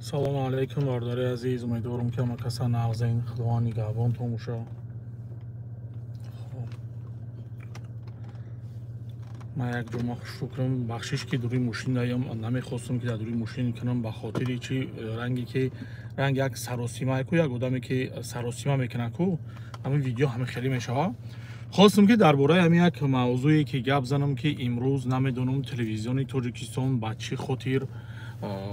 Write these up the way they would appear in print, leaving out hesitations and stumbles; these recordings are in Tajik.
Салому алайкум, бародари азиз. Умедворам, ки ҳама каса нағзен, Худованд нигаҳбонтон боша. Хоб, ман як ҷо шукрам, бахшиш, ки дури мошин даям. Намехостам, ки дар дури мошин кунам, ба хотири чи ранге ки ранг як саросима ку, як одаме ки саросима мекунад ку, ҳамин видео ҳамин хеле мешавад. Хостам, ки дар бораи ҳамин як мавзӯе ки гап занам, ки имрӯз намедонам, телевизиони Тоҷикистон ба чӣ хотир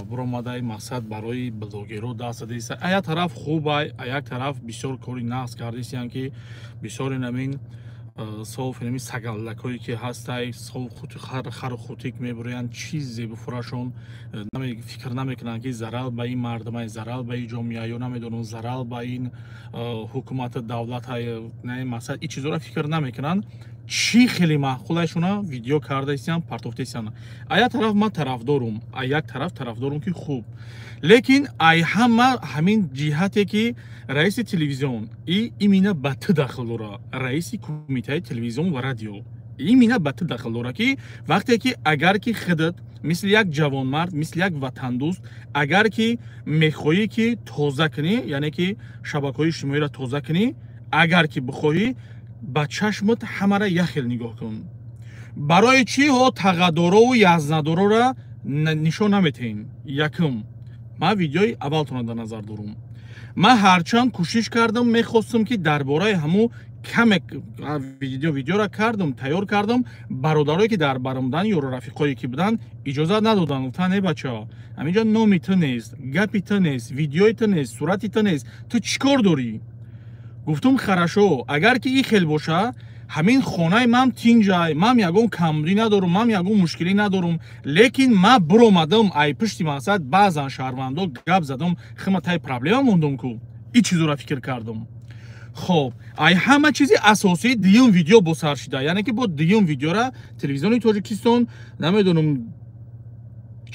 буромадаи, мақсад барои блогерҳо даст задааст. А як тараф хубай, а як тараф бисёр кори нағз кардисиян, ки бисёр инамин соф, инамин сагаллакҳое ки ҳастай, соф хару хутик мебурӯянд, чизе бифурашон, фикр намекунанд, ки зарал ба ин мардумай, зарал ба ин ҷомеа ё намедонам, зарал ба ин ҳукумати давлатай. Мақсад, ин чизоро фикр намекунанд. Чӣ хеле маъқулашона видео кардаистиям, партофтаистиям. А як тараф ман тарафдорум, а як тараф тарафдорум, ки хуб, лекин ай ҳама ҳамин ҷиҳате, ки раиси телевизион и имина ба ту дахл дора, раиси кумитаи телевизион ва радио, имина ба ту дахл дора, ки вақте ки агар ки худат мисли як ҷавонмард, мисли як ватандӯст, агар ки мехоҳӣ, ки тоза кунӣ, яъне ки шабакаҳои иҷтимоиро тоза кунӣ, агар ки бихоҳӣ, ба чашмат ҳамара як хел нигоҳ кун. Барои чӣ ҳо тағадорову язнадорора нишон наметиҳем? Якум, ман видеои аввалтонро дар назар дорум. Ман ҳарчанд кӯшиш кардам, мехостам, ки дар бораи ҳамун каме видеоро кардам, тайёр кардам. Бародарое ки дар барам буданд, ёру рафиқое ки буданд, иҷозат надоданд. Гуфтанд: «Э, бача, ҳаминҷо номи ту нест, гапи ту нест, видеои ту нест, сурати ту нест, ту чӣ кор дорӣ?» Гуфтум: «Хорошо, агар ки ин хел боша, ҳамин хонаи ман тинҷай, ман ягон камбудӣ надорум, ман ягон мушкилӣ надорум, лекин ман биромадам, ай пушти мақсад баъзан шаҳрвандо гап задам, хима тай проблема мондум ку». Ин чизоро фикр кардам. Хоб, ай ҳама чизи асосӣ дуюм видео бо сар шида, яъне ки бо дуюм видеора телевизиони Тоҷикистон, намедонам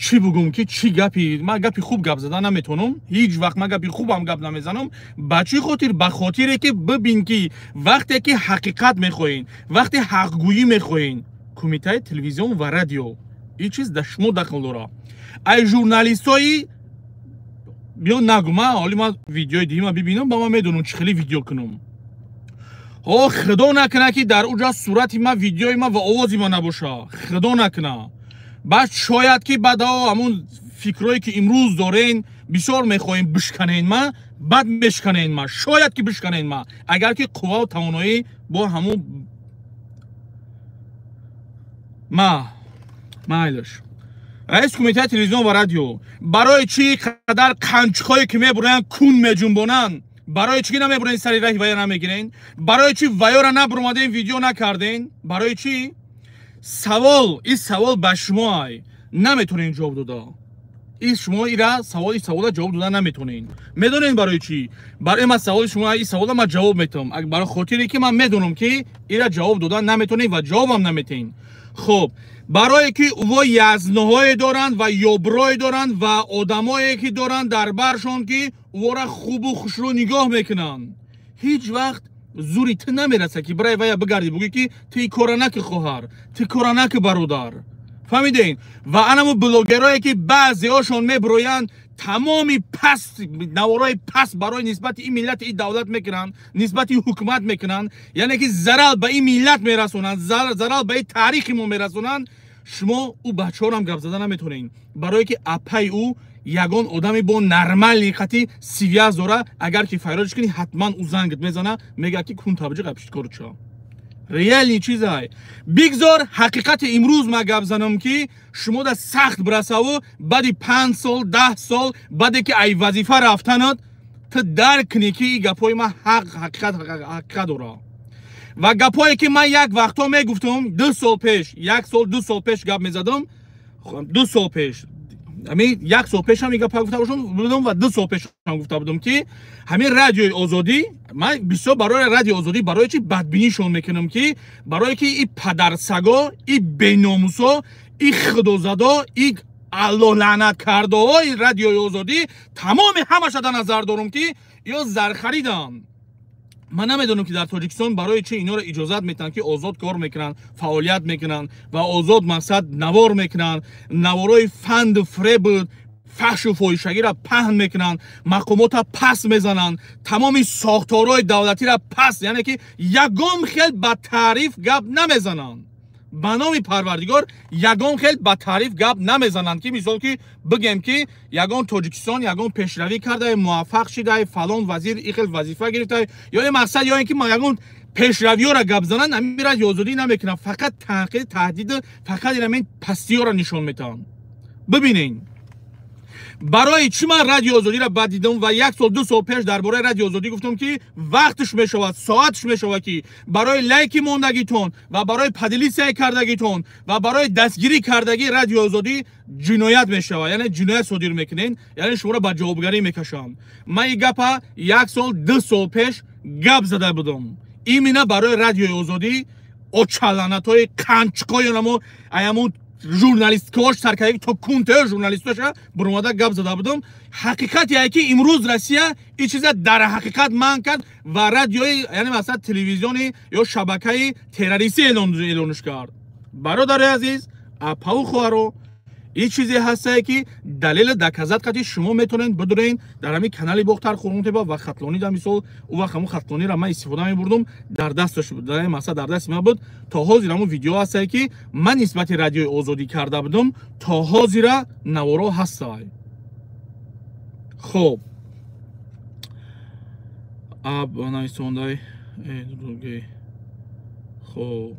чӣ бугум, ки чӣ гапи, ман гапи хуб гап зада наметавонам, ҳеҷ вақт ман гапи хубам гап намезанам. Ба чӣ хотир? Ба хотире ки бибин, ки вақте ки ҳақиқат мехоҳен, вақте ҳақгӯӣ мехоҳен, кумитаи телевизион ва радио, ин чиз дар шумо дахл дора. Ай журналистҳои биё нагу, ман ҳоли ман видеои дуюма бибинам, ба ман медонам, чӣ хеле видео кунам. О, худо накуна, ки дар уҷа сурати ман, видеои ман ва овози ман набоша, худо накуна. Баъд шояд ки баъдао ҳамун фикрое ки имрӯз дорен, бисёр мехоҳем бишканен ма, баъд мешканен ма, шояд ки бишканен ма, агар ки қуввау тавоноӣ бо ҳамун ма. Майлаш, раис кумитаи телевизион ва радио, барои чӣ қадар қанчиқҳое ки мебуроянд, кун меҷунбонанд, барои чӣ намебуроен, сари раҳи вая намегирен? Барои чӣ ваёра набуромаден, видео накарден? Барои чӣ? Савол, ин савол ба шумо ай, наметонен ҷавоб дода. Ин шумо ира савол, ин савола ҷавоб дода наметонен. Медонен барои чӣ? Барои ман саволи шумо, ин савола ман ҷавоб метавам, барои хотире ки ман медонам, ки ира ҷавоб дода наметонен ва ҷавобам наметен. Хуб, барое ки ӯво язноҳое доранд ва ёброе доранд ва одамое ки доранд дар баршон, ки ӯвора хубу хушрӯ нигоҳ мекунанд. Ҳеҷ вақт зури ту намераса, ки бирай вая бигарди, бугӯӣ, ки ту ин кора наки, хоҳар, ту кора наки, бародар. Фаҳмидем? Ва анамо блогерое ки баъзеҳошон мебироянд, тамоми паст наворои паст барои нисбати ин миллати, ин давлат мекунанд, нисбати ҳукумат мекунанд, яъне ки зарал ба ин миллат мерасонанд, зарал ба ин таърихи мо мерасонанд. Шумо ӯ бачаҳорам гап зада наметонед, барое ки апаи ӯ ягон одаме бо нормальный хати связь дора. Агар ки файродш кунӣ, ҳатман ӯ зангат мезана, мегӯяд, ки кун табҷи қапишткору ча реальный чизай. Бигзор ҳақиқати имрӯз ма гап занам, ки шумо да сахт бирасаву баъди 5 сол, 10 сол баъде ки ай вазифа рафтанат, ту дарк кунӣ, ки ин гапҳои ман ҳақ, ҳақиқат, ҳақиқат дора. Ва гапҳое ки ман як вақтҳо мегуфтам, 2 сол пеш, як сол, 2 сол пеш гап мезадам, 2 сол пеш, ҳамин як сол пеш ҳам ин гапа гуфта будам ва 2 сол пеш ҳам гуфта будам, ки ҳамин радиои Озодӣ, ман бисёр барои радиои Озодӣ, барои чи бадбинишон мекунам, ки барое ки и падарсаго, и беномусо, и худозадо, и Аллоҳ лаънат кардоҳои радиои Озодӣ, тамоми ҳамаша дар назар дорам, ки ё зархаридам. Ман намедонам, ки дар Тоҷикистон барои чи инҳоро иҷозат метиҳанд, ки озод кор мекунанд, фаъолият мекунанд ва озод мақсад навор мекунанд, наворои фанду фреб. Фаҳшу фоҳишагиро паҳн мекунанд, мақомота пас мезананд, тамоми сохторҳои давлатиро пас, яъне ки ягон хел ба таъриф гап намезананд. Ба номи Парвардигор, ягон хел ба таъриф гап намезананд, ки мисол ки бигем, ки ягон Тоҷикистон ягон пешравӣ кардае, муваффақ шидае, фалон вазир и хел вазифа гирифтае ё ин мақсад, ё ин ки ягон пешравиёро гап зананд. Ҳамин Радио Озодӣ намекунанд, фақат танқид, таҳдид, фақат инамин пастиёро нишон метаҳанд. Бибинед, барои чӣ ман Радио Озодиро бад дидам ва як сол, 2 сол пеш дар бораи Радио Озодӣ гуфтам, ки вақтш мешавад, соатш мешавад, ки барои лайки мондагитон ва барои поделиться кардагитон ва барои дастгирӣ кардагӣ Радио Озодӣ ҷиноят мешавад, яъне ҷиноят содир мекунед, яъне шуморо ба ҷавобгарӣ мекашам. Ман ин гапа як сол, 2 сол пеш гап зада будам именно барои Радиои Озодӣ. Очаланатҳои қанчқоёнамо аямун журналисткош саркардаги то кунтаё журналистоша буромада гап зада будам. Ҳақиқате ки имрӯз Россия ин чиза дар ҳақиқат манъ кард ва радиои, яъне масалан телевизиони ё шабакаи террористӣ эълонш кард. Бародари азиз, апаву хоҳаро, ин чизе ҳастае, ки далелу доказать қати шумо метавонед бидурен дар ҳамин канали Бохтар, Қурғонтепа ва Хатлонӣ. Да мисол, ӯ вақт ҳамун Хатлониро ман истифода мебурдум, дар дасташ, масалан дар дасти ман буд. То ҳозир ҳамун видео ҳастае, ки ман нисбати Радиои Озодӣ карда будум, то ҳозира наворо ҳастай. Хоб, аб нависондай. Хоб,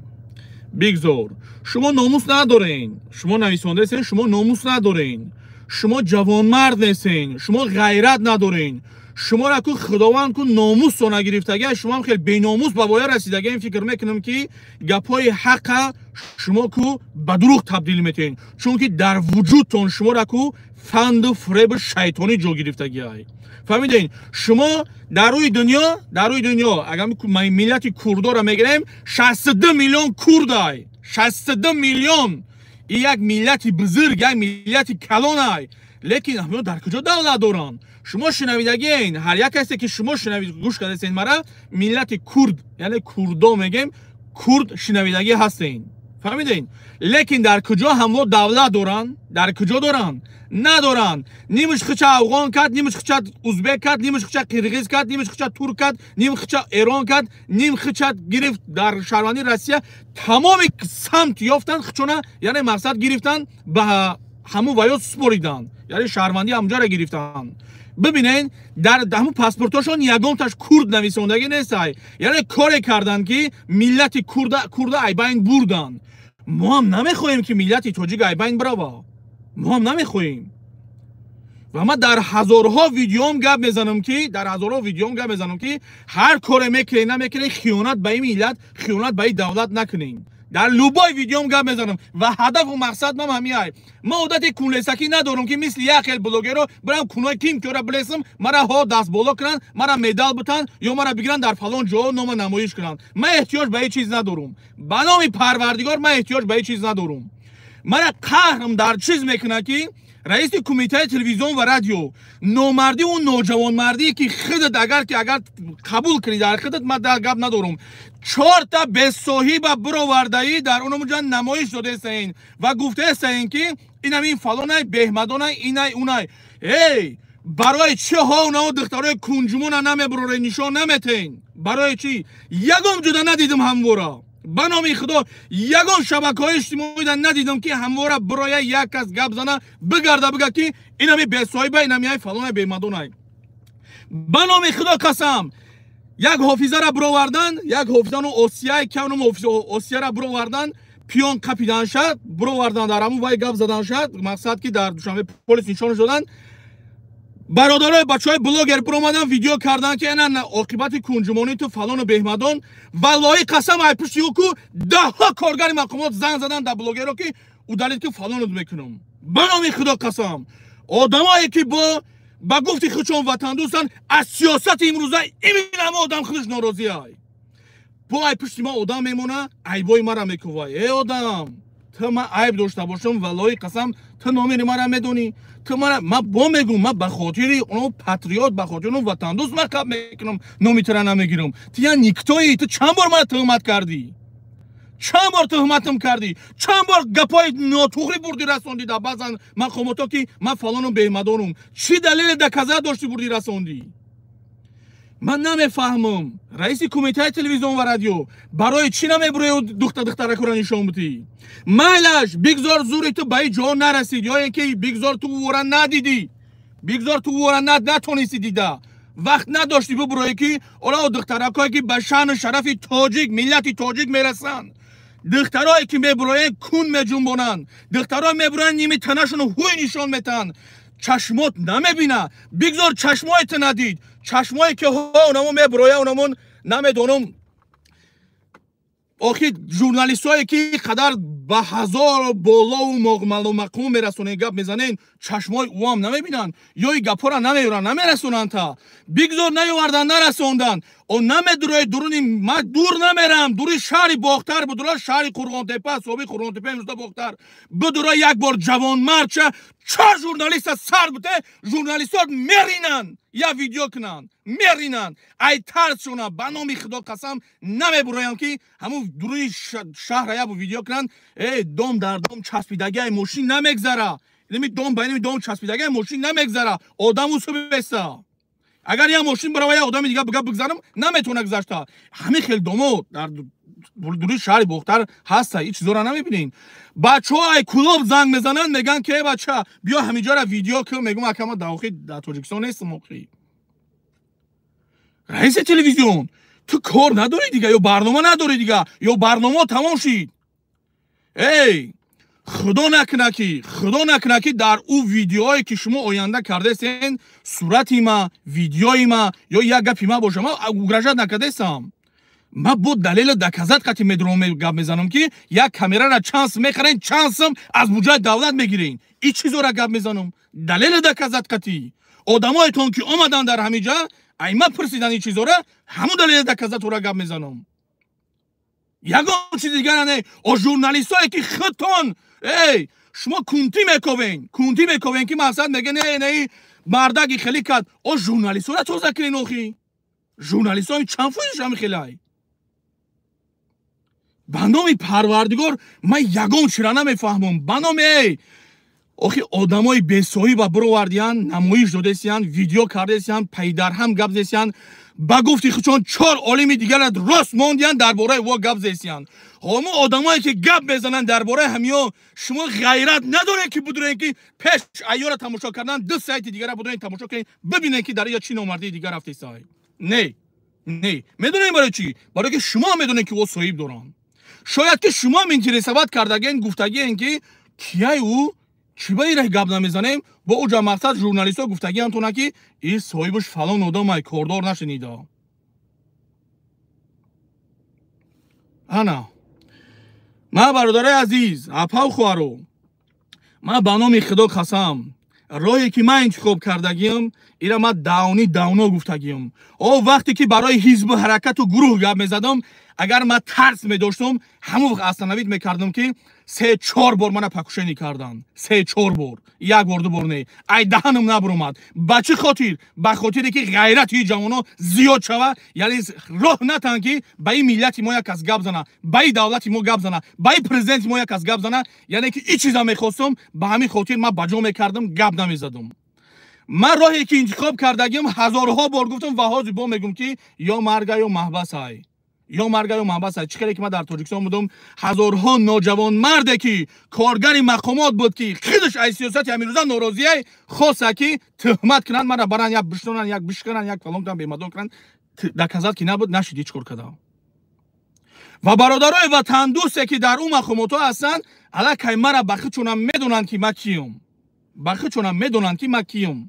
бигзор. Шумо номус надорен, шумо нависондаесен, шумо номус надорен, шумо ҷавонмард нестен, шумо ғайрат надорен. Шуморо ку Худованд ку номусо нагирифтага, шумоам хеле беномус ба воя расидагаем. Фикр мекунам, ки гапҳои ҳақа шумо ку ба дурӯғ табдил метиҳен, чунки дар вуҷудтон шуморо ку фанду фиребу шайтонӣ ҷо гирифтагиай. Фаҳмидем, шумо дар рӯи дунё агар миллати курдоро мегирем, 62 миллион курдай, 62 миллион. И як миллати бузург, як миллати калонай, лекин ҳамиҳо дар куҷо давлат доранд? Шумо шунавидагиен, ҳар як касе ки шумо шунавид, гӯш кардастен мара, миллати курд, яъне курдо мегем, курд шунавидагӣ ҳастен, фаҳмиден? Лекин дар куҷо ҳамво давлат доранд? Дар куҷо доранд? Надоранд. Нимаш хича афғон кард, нимаш хича узбек кард, нимаш хича қирғиз кард, нимаш хича турк кард, ним хича эрон кард, ним хича гирифт дар шаҳрвандии Россия. Тамоми самт ёфтанд хичона, яъне мақсад гирифтанд, ба ҳамун ваё супориданд, яъне шаҳрвандии ҳамҷоро гирифтанд. Бибинед, дар ҳамун паспортошон ягонташ курд нависондагӣ нестай. Яъне коре карданд, ки миллати курда айбайн бурданд. Мо ҳам намехоҳем, ки миллати тоҷик айбайн бирава, мо ҳам намехоҳем. Ва ман дар ҳазорҳо видеом гап мезанам, ки дар ҳазорҳо видеом гап мезанам, ки ҳар коре мекунед, намекунед, хиёнат ба ин миллат, хиёнат ба ин давлат накунед. Дар любой видеом гап мезанам ва ҳадафу мақсад ман ҳамиай. Ман одати кунлесакӣ надорам, ки мисли як хел блогеро бирам кунои ким киёра билесам, мара ҳо дастболо кунанд, мара медал битанд ё мара бигиранд, дар фалон ҷо нома намоиш кунанд. Ман эҳтиёҷ ба ҳеҷ чиз надорам. Ба номи Парвардигор, ман эҳтиёҷ ба ҳеҷ чиз надорам. Мара қаҳрм дар чиз мекунад, ки раиси кумитаи телевизион ва радио номардиву ноҷавонмардие, ки худат агар ки агар қабул кунӣ дар худат, ман дар гап надорам, чорта бесоҳиба бировардаӣ, дар онмуҷа намоиш додаестаин ва гуфтаестаин, ки инам ин фалонай, беҳмадонай, инай, унай. Эй, барои чӣ ҳо унао духтарои кунҷумона намебуроред, нишон наметен? Барои чӣ? Ягон ҷуда надидим ҳамвора. Ба номи Худо, ягон шабакаҳои иҷтимоида надидам, ки ҳамвора бироя, як кас гап зана, бигарда, бига, ки инами бесоҳиба, инами ай фалонай, бемадонай. Ба номи Худо қасам, як ҳофизара бировардан, як ҳофизану Осияй кавнум Осияра бировардан, пиён қапидан шад, бировардан, дар ҳамун вай гап задан шад, мақсад ки дар Душанбе полис нишон доданд. Бародарои бачаҳои блогер биромадан, видео карданд, ки ана оқибати кунҷумонӣ ту, фалону беҳмадон. Валлоҳи қасам, ай пушти ӯ ку даҳҳо коргари мақомот занг задан дар блогеро, ки удалить ки, фалонут мекунам. Ба номи Худо қасам, одамое ки бо ба гуфти худшон ватандӯстанд, аз сиёсати имрӯза именно ҳама одам худаш норозиай. Бо ай пушти ман одам мемона, айбои мара мекувай. Э, одам, ту ман айб дошта бошам, валлоҳи қасам, ту номери мара медонӣ. Ту мара, ман бо мегӯм, ман ба хотири оно патриот, ба хотири оно ватандӯст ман қаб мекунам, номи тура намегирам. Ту я никто и, ту чанд бор мара туҳмат кардӣ? Чанд бор туҳматам кардӣ, чанд бор гапҳои нотуғрӣ бурдӣ расондӣ дар баъзан мақомотҳо, ки ман фалонум беҳмадонум. Чӣ далеле доказат доштӣ бурдӣ расондӣ? Ман намефаҳмам, раиси кумитаи телевизион ва радио барои чӣ намебурӯю духтаракура нишон будӣ? Майлаш, бигзор зури ту ба ин ҷо нарасид, ё ин ки бигзор ту ӯра надидӣ, бигзор ту ӯра натонистӣ дида, вақт надоштӣ бубурӯе, ки ола духтаракое ки ба шаъну шарафи тоҷик, миллати тоҷик мерасанд, духтарое ки мебуроянд, кун меҷунбонанд, духтарое мебуроянд, ними танашону ҳуй нишон метаҳанд, чашмот намебина. Бигзор чашмое ту надид, чашмое ки ҳо онамон мебуроя, онамон намедонам. Охи журналистҳое ки қадар ба ҳазор болову малумақом мерасонен, гап мезанен, чашмои ӯам намебинанд ё и гапҳоро намеёранд, намерасонанд. Та бигзор наёвардан, нарасонданд. О намедурои дуруни ман, дур намерам, дури шаҳри Бохтар будура, шаҳри Қурғонтепа, собиқ Қурғонтепа, имрӯза Бохтар будура, як бор ҷавонмардча чор журналиста сар буте, журналистҳо меринанд, я видео кунанд, меринанд ай тарсшона. Ба номи Худо қасам, намебуроям ки ҳамун дуруни шаҳра як видео кунанд. Э, дом дар дом часпидагиай мошин намегзара, инами дом ба инами дом часпидагиай мошин намегзара, одаму субеста. Агар як мошин барава, як одами дига бига бигзарам, наметавона гузашта. Ҳамин хел домо дар дури шаҳри Бохтар ҳаста. Ин чизоро намебинен. Бачаҳо ай клуб занг мезананд, мегӯянд ки э бача, биё ҳаминҷоро видео кун. Мегӯм, ака, ма дар охи дар Тоҷикистон нестам. Охи раиси телевизион, ту кор надорӣ дига ё барнома надорӣ дига, ё барномао тамом шид? Эй, худо накуна ки, худо накуна ки дар ӯ видеое ки шумо оянда кардастен, сурати ма, видеои ма ё як гапи ма боша. Ма угрожать накардастам, ма бо далелу доказать қати медуром, гап мезанам, ки як камерара чанд сум мехарен, чанд сум аз буҷаи давлат мегирен. Ин чизора гап мезанам далелу доказать қати. Одамоетон ки омаданд дар ҳамиҷа, ай ма пурсидан ин чизора, ҳамун далелу доказать ора гап мезанам, ягон чизи дигара не. О журналистое ки худтон, эй, шумо кунтӣ мековен, кунтӣ мековен, ки мақсад меге, не, не, мардаги хеле кард. О журналистора тоза кунен. Охи журналистҳои чанд фоизш ҳами хелай? Ба номи Парвардигор, ман ягон чира намефаҳмам. Ба номи, эй, охи одамои бесоҳиба бировардиян, намоиш додесиян, видео кардесиян, пайдарҳам гап зесиян, ба гуфти худшон чор олими дигара рост мондиян, дар бораи во гап зесиян. Ҳомо одамое ки гап мезананд дар бораи ҳамиё, шумо ғайрат надоред ки будурен, ки пеш айёра тамошо кардан ду сайти дигара будурен, тамошо кунед, бибинед, ки дар ия чӣ номардии дигар рафтесай? Не, не, медонем барои чӣ? Барое ки шумо медонед, ки о соҳиб доранд. Шояд ки шумоам интересовать кардагиен, гуфтагиен, ки кияй ӯ, чӣ ба ира гап намезанем бо ӯ ҷа. Мақсад, журналистҳо гуфтагиам тона, ки и соҳибаш фалон одамай, кордор нашунида. Ана ман, бародарои азиз, апав, хоҳаро, ман ба номи Худо қасам, роҳе ки ман интихоб кардагиам, ира ман давни давно гуфтагиам. О вақте ки барои ҳизбу ҳаракату гурӯҳ гап мезадам, агар ман тарс медоштам, ҳамон вақт остановить мекардам, ки се чор бор мана покушение карданд, се чор бор, як бор, ду бор не. Ай даҳанам набуромад. Ба чӣ хотир? Ба хотире ки ғайрати ҷавоно зиёд шава, яъне роҳ натан, ки ба ин миллати мо як кас гап зана, ба ин давлати мо гап зана, ба ин президенти мо як кас гап зана. Яъне ки ин чиза мехостам, ба ҳамин хотир ман ба ҷо мекардам, гап намезадам. Ман роҳе ки интихоб кардагим, ҳазорҳо бор гуфтам ва ҳозир бо мегӯм, ки ё марга, ё маҳбасай, ё марга, ё маҳбаса. Чӣ хеле ки ман дар Тоҷикистон будам, ҳазорҳо ноҷавонмарде ки коргари мақомот буд, ки худаш аз сиёсати ҳамирӯза норозияй, хоста ки тӯҳмат кунанд, мара баранд, як бишнонанд, як бишкананд, як фалон кунанд, бемадон кунанд. Доказать ки набуд, нашид, ҳеҷ кор кардам. Ва бародарои ватандӯсте ки дар ӯ мақомотҳо ҳастанд, аллакай мара ба худшонам медонанд, ки ман киюм, ба худшонам медонанд, ки ман киюм.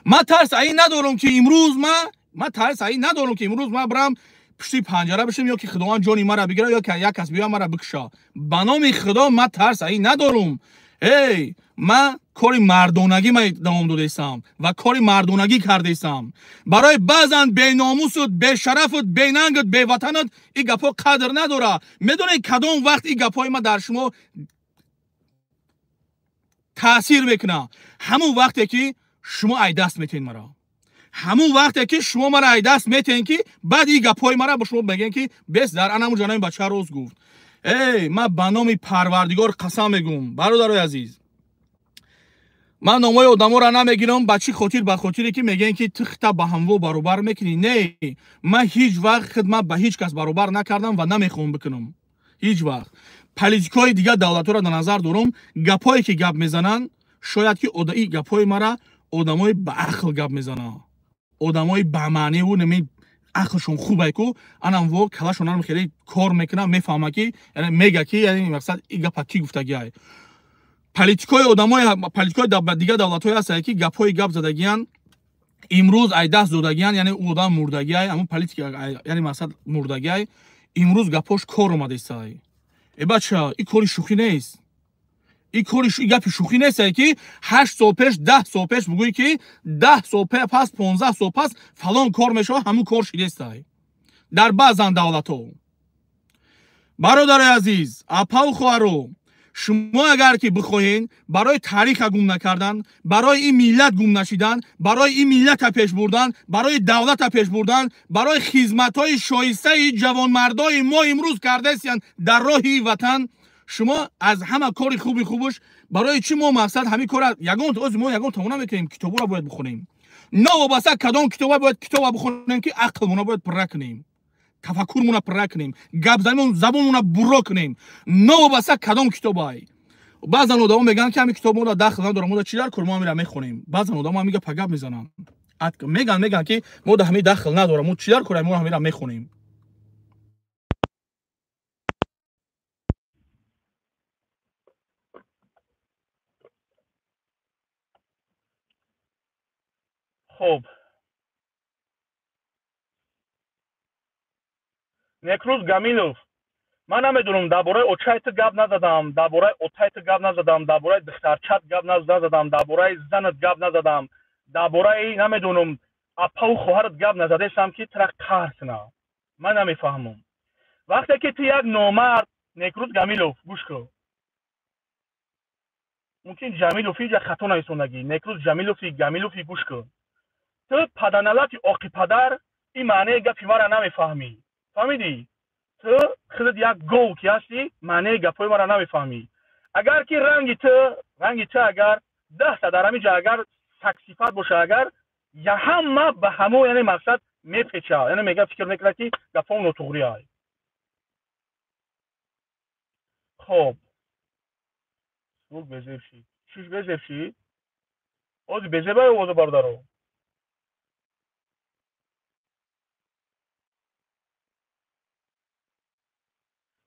Ман тарс аи надорам, ки имрӯз ман тарс аи надорам, ки имрӯз ман бирам пушти панҷара бишам, ё ки Худованд ҷони мара бигира, ё ки як кас биёя мара бикуша. Ба номи Худо, ман тарс аи надорум. Эй, ман кори мардонагӣ ма давом додаистам ва кори мардонагӣ кардаистам. Барои баъзан беномусут, бешарафут, бенангут, беватанут ин гапҳо қадр надора. Медонед, кадом вақт ин гапҳои ма дар шумо таъсир мекунад? Ҳамон вақте ки шумо айдаст метиҳед мара, ҳамон вақте ки шумо мара айдаст метиҳед, ки баъд ин гапҳои мара ба шумо мегӯянд, ки бес дар анаму ҷаноби бача рост гуфт. Эй, ман ба номи Парвардигор қасам мегӯм, бародарои азиз. Ман номҳои одаморо намегирам, ба чӣ хотир? Ба хотире ки мегӯянд ки ту хита ба ҳамво баробар мекунӣ. Не, ман ҳеҷ вақт хидмат ба ҳеҷ кас баробар накардам ва намехоҳам бикунам. Ҳеҷ вақт. Политикҳои дигар давлатҳоро дар назар дорам, гапҳое ки гап мезананд, шояд ки ин гапҳои мара одамои ба ақл гап мезананд, одамои ба маъниву нами ақлшон хубай ку, анам во калашонам хеле кор мекунад, мефаҳма ки, яъне мега ки, яъне мақсад ин гапа кӣ гуфтагиай. Политикҳои одамои, политикҳои дигар давлатҳое ҳастанд ки гапҳои гап задагиян, имрӯз ай даст додагиян, яъне ӯ одам мурдагиай, ҳамун политика, яъне мақсад мурдагиай, имрӯз гапҳош кор омадестай. Э бача, ин кори шӯхӣ нест. Ин кори ин гапи шӯхӣ нест, ки 8 сол пеш, 10 сол пеш бигӯӣ ки 10 сол пас, 15 сол пас фалон кор мешавад, ҳамун кор шидестай. Дар баъзан давлатҳо. Бародарои азиз, апаву хоҳаро, шумо агар ки бихоҳед барои тариха гум накардан, барои ин миллат гум нашидан, барои ин миллата пеш бурдан, барои давлата пеш бурдан, барои хизматҳои шоистаи ҷавонмардои мо имрӯз кардасиянд дар роҳи ватан, шумо аз ҳама кори хуби хубаш барои чӣ мо мақсад ҳамин кора ягон оз мо ягон тамона мекунем, китобро бояд бихонем. Новобаста кадом китоба бояд китоба бихонем ки ақлмона бояд пурра кунем, тафаккурмона пурра кунем, гапзанимон забонмона бурро кунем. Новобаста кадом китобай. Баъзан одамо мегӯянд ки ҳамин китоб мода дахл надорам, мода чӣ дар кор, мо ҳамира мехонем. Баъзан одамо ҳамин гапа гап мезананд, мегӯянд ки мо да ҳамин дахл надорам, мо чӣ дар кор, мо ҳамира мехонем. Хоб, Некрӯз Гамилов, ман намедонам, дар бораи очаи ту гап назадам, дар бораи отаи ту гап назадам, дар бораи духтарчат гап назадам, дар бораи занат гап назадам, дар бораи намедонам апаву хоҳарат гап назадесам ки тура қаҳр кунам. Ман намефаҳмам. Вақте ки ту як номард, Некрӯз Гамилов, гӯш кун, мумкин Ҷамилов инҷа хато нависондагӣ, Некрӯз Ҷамилофи Гамилофи, гӯш кун, ту паданалати оқи падар ин маънеи гапи мара намефаҳмӣ. Фаҳмидӣ? Ту худат як гов ки ҳастӣ, маънеи гапҳои мара намефаҳмӣ. Агар ки ранги ту агар 10та дар ҳамин ҷо агар саксифат боша, агар я ҳама ба ҳамо, яъне мақсад мепеча, яъне мега фикр мекунад ки гапҳом нотуғрӣ ай. Хоб, звук безеб шид. Чиш безеб шид? Ози безебай овоза бародаро.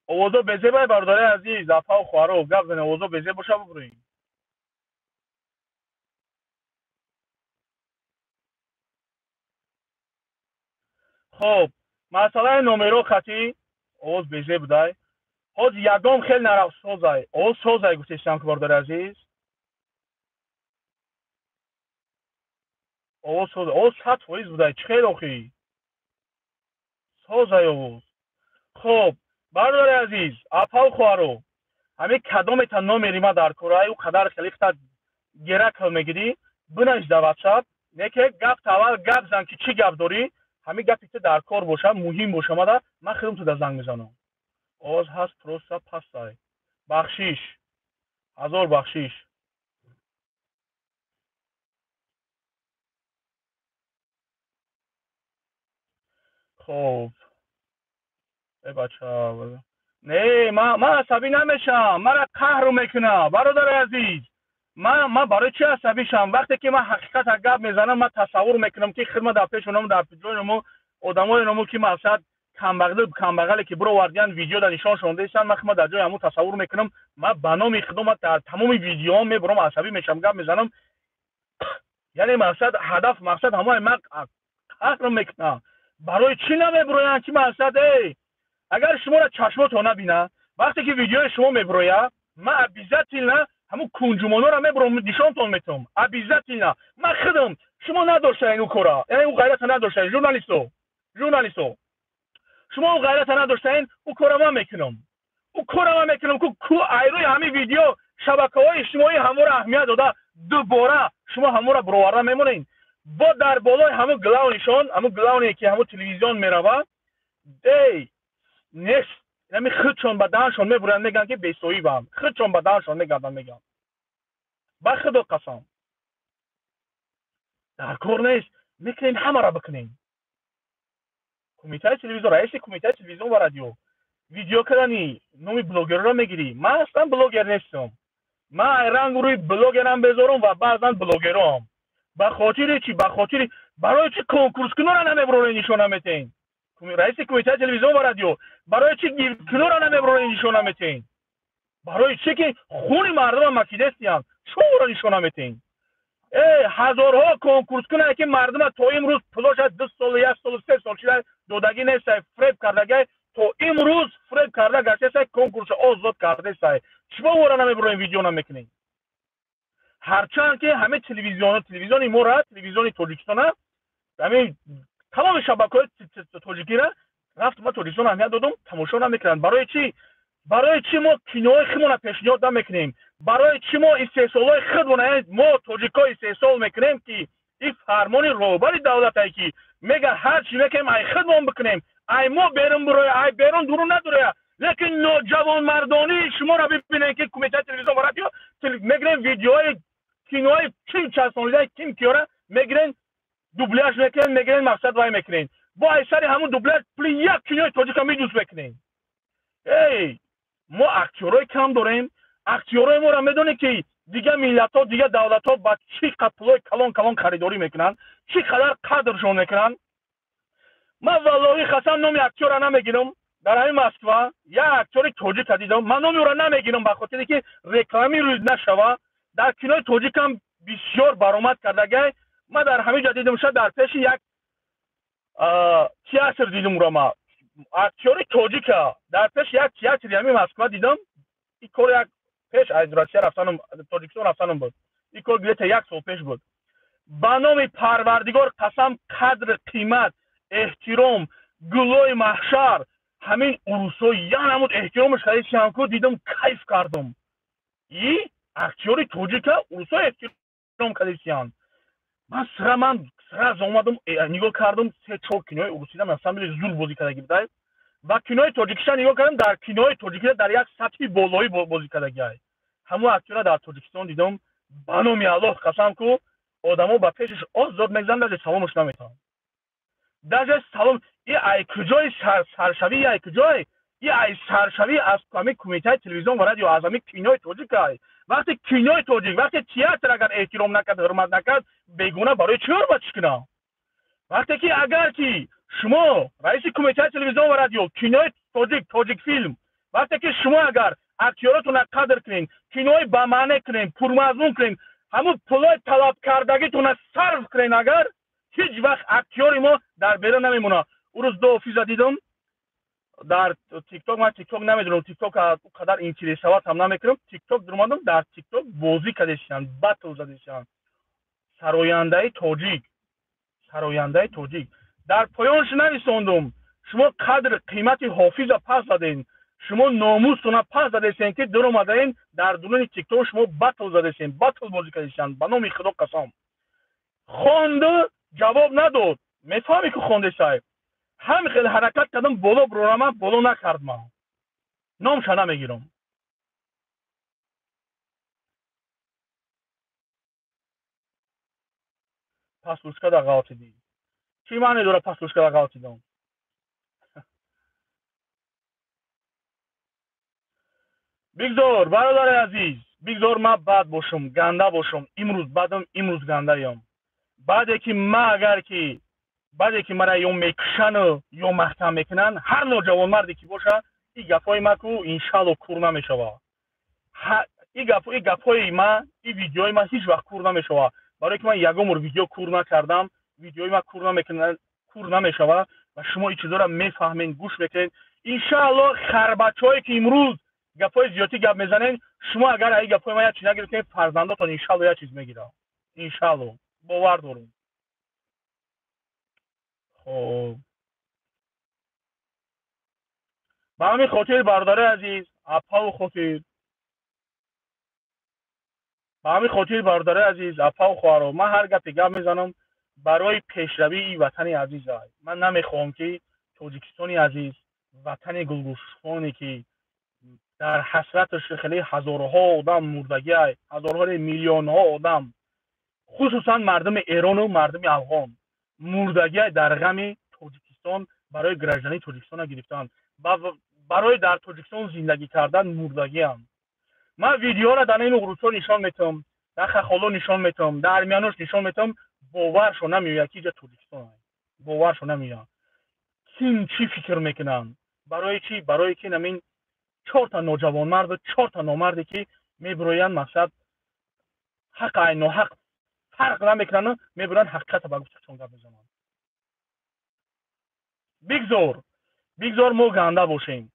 Овозо безебай бародари азиз, апаву хоҳаро, гап занед, овозо безеб боша бубурем. Хоб, масъалаи номеро хати овоз безеб будай. Ҳоз ягон хел нарафт созай. Овоз созай гуфтесам ки бародари азиз. Овоз созай. Овоз 100% будай. Чӣ хел охӣ? Созай овоз. Хоб, бародари азиз, апаву хоҳаро, ҳамин кадомета номери ма дар корай, ӯ қадар хеле хита геракл мегирӣ, бинавис дар ватсап, не ки гапта аввал гап зан ки чӣ гап дорӣ, ҳамин гапи ту дар кор боша, муҳим боша, мада ман худам туда занг мезанам. Овоз ҳаст, просто пастай. Бахшиш, ҳазор бахшиш. Хоб, э бача, не, ман асабӣ намешам, мара қаҳру мекунам, бародари азиз. Ман барои чӣ асабӣ шавам? Вақте ки ман ҳақиқата гап мезанам, ман тасаввур мекунам ки хидмат дар пеши онам, дар ҷои оно одамои оно ки мақсад камбағале ки бировардиян видео нишон шондаистанд, ман хидмат дар ҷои ҳамун тасаввур мекунам. Ман ба номи худо ман дар тамоми видеоҳо мебурам, асабӣ мешавам, гап мезанам. Яъне мақсад, ҳадаф, мақсад ҳамои ман қаҳр мекунам. Барои чӣ намебуроянд ки мақсад, эй, агар шуморо чашмотон набинад, вақте ки видеои шумо мебурояд, ман обязательно ҳамун кунҷумонҳоро мебурам, нишонтон метавам. Обязательно. Ман худам, шумо надоштаен ӯ кора, яъне ӯ ғайрата надоштаен, журналисто. Шумо ӯ ғайрата надоштаен, ӯ кора ман мекунам. Ӯ кора ман мекунам, ку айрӯи ҳамин видео шабакаҳои иҷтимоӣ ҳаморо аҳамият дода, дубора шумо ҳаморо бироварда мемонед. Бо дар болои ҳамун главнишон, ҳамун главне ки ҳамун телевизион меравад, эй, нест. Инами худшон ба даҳаншон мебуранд, мегӯянд ки бесоҳибам. Худшон ба даҳаншон мегарданд, мегӯянд. Ба худо қасам. Дар кор нест, мекунем ҳамаро бикунем. Кумитаи телевизион, раиси кумитаи телевизион ва радио. Видео кардани номи блогерро мегирӣ. Ман аслан блогер нестам. Ман рангу рӯи блогерам безорам ва баъзан блогерам. Ба хотири чӣ? Ба хотири барои чӣ конкурскунора намебурорен нишон наметен? Раиси кумитаи телевизион ва радио барои чӣ гиркунора намебурорен нишон наметен? Барои чӣ ки хуни мардума макидестиянд, шуморо нишон наметен? Ҳазорҳо конкурскунае ки мардума то имрӯз пулоша 2 сол, 1 сол, 3 сол шуда додагӣ нестай, фреб кардагай, то имрӯз фреб карда гаштесай, конкурсо озод кардесай. Чӣ бора намебурорем, видео намекунем? Ҳарчанд ки ҳамаи телевизиони мора, телевизиони Тоҷикистона, ҳамин тамоми шабакаҳои тоҷикира рафт, ма Тоҷикистон аҳамият додум, тамошо намекунанд. Барои чӣ? Барои чӣ мо киноҳои худмона пешниҳод намекунем? Барои чӣ мо истеҳсолҳои худмона, яъне мо тоҷикҳо истеҳсол мекунем, ки ин фармони роҳбари давлатае ки мега ҳар чӣ мекунем, ай худмон бикунем, ай мо берун буроя, ай берун дурун надуроя. Лекин ноҷавонмардонии шуморо бибинем, ки кумитаи телевизион ва радио мегирем видеои кинои чил часонлидаи ким киёра мегирен, дубляж мекунен, мегирен, мақсад вай мекунен. Бо ай сари ҳамун дубляж пули як кинои тоҷика медӯз мекунен. Эй, мо актёрҳои кам дорем. Актёрҳои моро медонед ки дигар миллатҳо, дигар давлатҳо ба чӣ қадр пулҳои калон калон харидорӣ мекунанд, чӣ қадар қадршон мекунанд. Ман валлоҳи қасам номи актёрро намегирам. Дар ҳамин Москва як актёри тоҷика дидам. Ман номи ӯро намегирам ба хотире ки реклами рӯз нашава. Дар кинои тоҷикам бисёр баромад кардагай. Ман дар ҳамин ҷо дидам, шояд дар пеши як театр дидам ӯро. Ман актёри тоҷика дар пеши як театри ҳамин Москва дидам. Ин кор як пеш аз Россия рафтанам, Тоҷикистон рафтанам буд. Ин кор где-то як сол пеш буд. Ба номи Парвардигор қасам, қадр, қимат, эҳтиром, гулои маҳшар, ҳамин урусҳо як намуд эҳтиромаш кардисиям ку дидам, кайф кардам. И актёри тоҷика урусҳо эҳтиром кардисиянд. Ман сразу омадам, нигоҳ кардам, 3-4 кинои урусида на самом деле зур бозӣ кардаги будай. Ва кинои тоҷикиша нигоҳ кардам, дар кинои тоҷикида дар як сатҳи болоӣ бозӣ кардагиай. Ҳамон актёра дар Тоҷикистон дидам, ба номи Аллоҳ қасам ку одамо ба пешаш озод мезананд, даже саломаш наметавонанд. Даже салом, и ай куҷои саршавӣ, ай куҷой? И ай саршавӣ аз ҳамин кумитаи телевизион ва радио, аз ҳамин кинои тоҷикай. Вақте кинои тоҷик, вақте театр агар эҳтиром накард, ҳурмат накард, бегуна барои чӣ ҳурматш кунам? Вақте ки агар ки шумо раиси кумитаи телевизион ва радио, кинои тоҷик, тоҷикфилм, вақте ки шумо агар актёротонро қадр кунед, кинои бамаъне кунед, пурмазмун кунед, ҳамун пулои талабкардагитонро сарф кунед, агар ҳеҷ вақт актёри мо дар берун намемонад. Ӯ рӯз ду офиза дидам дар тикток. Ман тикток намедонам, тикток он қадар интересовать ҳам намекунам. Тикток дуромадам, дар тикток бозӣ кардесиянд, батл задесиянд. Сарояндаи тоҷик, сарояндаи тоҷик. Дар поёнш нависондум: шумо қадр қимати ҳофиза пас задед, шумо номустона пас задесен, ки дуромадаен дар дуруни тикток шумо батл задесен, батл бозӣ кардесиянд. Ба номи Худо қасам. Хонду, ҷавоб надод. Мефаҳмӣ ки хондесай. Ҳам хеле ҳаракат кардам боло бурорама, боло накард ман. Номша намегирам. Паслушкада ғалтидӣ. Чӣ маъне дорад паслушкада ғалтидам? Бигзор, бародари азиз, бигзор ман бад бошам, ганда бошам, имрӯз бадам, имрӯз гандаям. Баъде ки ма агар ки баъде ки мара ё мекушану ё маҳкам мекунанд, ҳар ноҷавонмарде ки боша, ин гапҳои ма ку иншалло кур намешава. Ин гапҳои ма, ин видеои ма ҳеҷ вақт кур намешава. Барое ки ман ягон бор видео кур накардам, видеои ма кур намекунад, кур намешава ва шумо ин чизҳоро мефаҳмед, гӯш мекунед. Иншаалло харбачаҳое ки имрӯз гапҳои зиёдтӣ гап мезанед, шумо агар ин гапҳои ман як чиз нагирифтед, фарзандотон иншаалло як чиз мегирад. Иншаалло бовар дорум. Хоб, ба ҳамин хотир, бародари азиз, апаву хотир, ба ҳамин хотир, бародари азиз, апаву хоҳаро, ман ҳар гапе гап мезанам барои пешравии ватани азизай. Ман намехоҳам ки Тоҷикистони азиз, Ватани гулгушоне ки дар ҳасраташ хеле ҳазорҳо одам мурдагиай, ҳазорҳо, миллионҳо одам, хусусан мардуми Эрону мардуми Афғон мурдагиай дар ғами Тоҷикистон, барои граждании Тоҷикистона гирифтан, барои дар Тоҷикистон зиндагӣ кардан мурдагиам. Ман видеоро дар ин уғрусҳо нишон метавам, дар хахоло нишон метавам, дар армянош нишон метавам, боваршо намеояд ки иҷа Тоҷикистон, боваршо намеояд. Ким чӣ фикр мекунанд? Барои чӣ? Барои ки намин чорта ноҷавонмарду чорта номарде ки мебироянд, мақсад ҳақ ай ноҳақ фарқ намекунанд, мебироянд ҳақиқата ба гуфташон гап мезананд. Бигзор, бигзор мо ганда бошем.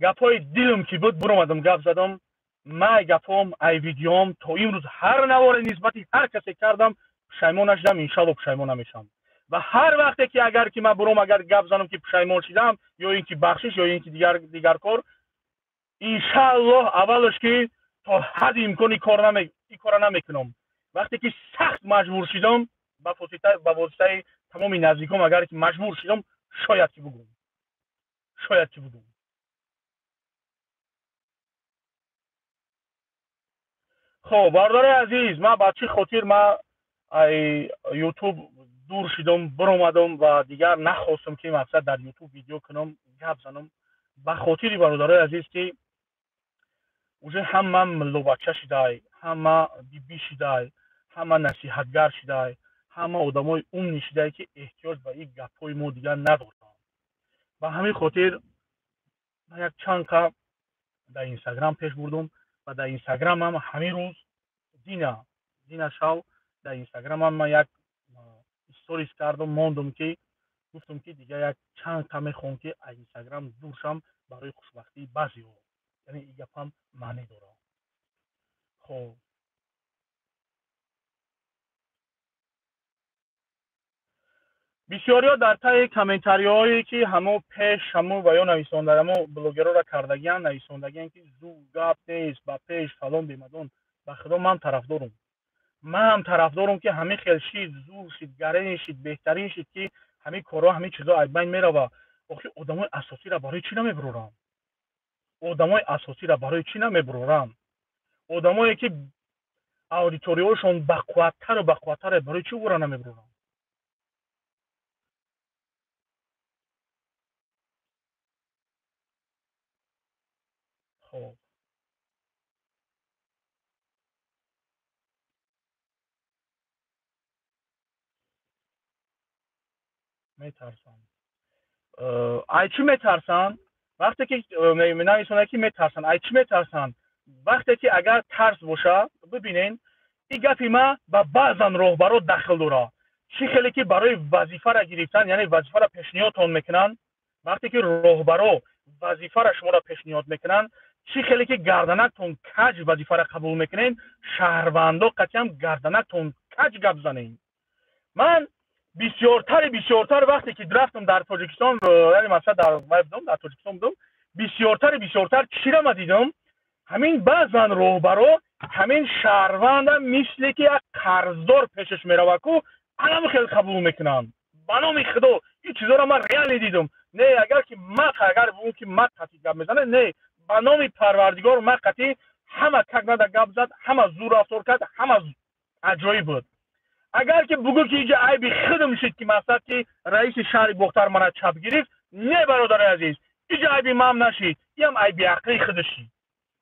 Гапҳои дилм ки буд буромадам гап задам. Май гапҳом, ай видеом то имрӯз ҳар наворе нисбати ҳар касе кардам пушаймон нашудам, иншалло пушаймон намешавам. Ва ҳар вақте ки агар ки ман буром агар гап занам ки пушаймон шидам, ё ин ки бахшиш, ё ин ки дигар кор, иншаллоҳ аввалаш ки то ҳадди имкон ин кора намекунам. Вақте ки сахт маҷбур шидам, ба воситаи тамоми наздиком агар ки маҷбур шидам, шояд ки бугум, шояд ки бугум. Хоб, бародари азиз, ман ба чӣ хотир ман ай ютуб дур шидам, биромадам ва дигар нахостам ки мақсад дар ютуб видео кунам, гап занам. Ба хотири бародарои азиз ки уже ҳама миллобача шидай, ҳама биби шидай, ҳама насиҳатгар шидай, ҳама одамои умни шидай ки эҳтиёҷ ба ин гапҳои мо дигар надоранд. Ба ҳамин хотир ман як чанд қа дар инстаграм пеш бурдум ва дар инстаграмам ҳамин рӯз дина шав дар инстаграмам ман як сторис кардам, мондум ки гуфтум ки дигар як чанд қа мехоҳам ки аз инстаграм дур шам барои хушбахтии баъзеҳо. Яъне ин гапам маънӣ дорад. Хоб, бисёриҳо дар таи комментариҳое ки ҳамо пеш ҳамо ва ё нависонда, ҳамо блогерора кардагиан, нависондагиан ки зуд гап нест, ба пеш фалон бемадон. Ба худо ман тарафдорум, ман тарафдорум ки ҳамин хел шид, зур шид, гарен шид, беҳтарин шид ки ҳамин корҳо, ҳамин чизо аз байн мерава. Охи одамои асосиро барои чӣ намебуроранд? Одамои асосиро барои чӣ намебуроранд? Одамое ки аудиторияҳошон бақувваттару бақувваттаре, барои чӣ ӯро намебуроранд? Хоб, метарсанд. Ай чӣ метарсанд? Вақте ки менависонад ки метарсанд, ай чӣ метарсанд? Вақте ки агар тарс боша, бибинен, ин гапи ман ба баъзан роҳбаро дахл дорад. Чӣ хеле ки барои вазифара гирифтан, яъне вазифара пешниҳодтон мекунанд, вақте ки роҳбаро вазифара шуморо пешниҳод мекунанд, чӣ хеле ки гарданактон каҷ вазифара қабул мекунед, шаҳрвандо қатъиан гарданактон каҷ гап занед. Ман бисёртар вақте ки рафтам дар Тоҷикистон, яъне масалан дар вай будам, дар Тоҷикистон будам, бисёртар чиро ма дидам? Ҳамин баъзан роҳбаро ҳамин шаҳрванда мисле ки як қарздор пешаш мерава ку, алам хел қабул мекунанд. Ба номи Худо ин чизоро ман реально дидам. Не, агар ки ма агар бигӯм ки ма қатъи гап мезанам, не, ба номи Парвардигор ма қатъи ҳама как нада гап зад, ҳама зур рафтор кард, ҳама аҷоиб буд. Агар ки бугӯ ки иҷа айби худам шид ки мақсад ки раиси шаҳри Бохтар мана чап гирифт, не бародари азиз, иҷа айби ман нашид, иам айби ақли худаш шид.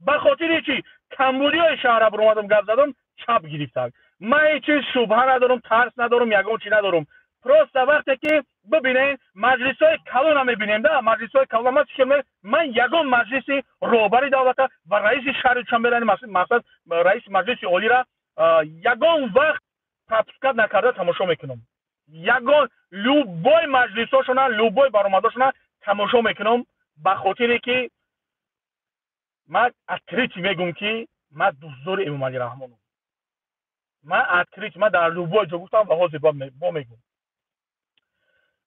Ба хотири чи камбудиҳои шаҳра буромадам гап задам, чап гирифтак. Ман ҳеҷ чиз шубҳа надорам, тарс надорам, ягон чи надорам. Просто вақте ки бибинед маҷлисҳои калона мебинем, да маҷлисҳои калона, ман фикр мекунам ман ягон маҷлиси роҳбари давлата ва раиси шаҳри Душанбера, мақсад раиси маҷлиси олира ягон вақт пропускат накарда тамошо мекунам. Ягон любой маҷлисҳошона, любой баромадошона тамошо мекунам, ба хотире ки ман открытӣ мегӯм ки ман дӯстдори Эмомалӣ Раҳмоном. Ман открытӣ, ман дар любой ҷо гуфтам ва ҳозир бо мегӯм.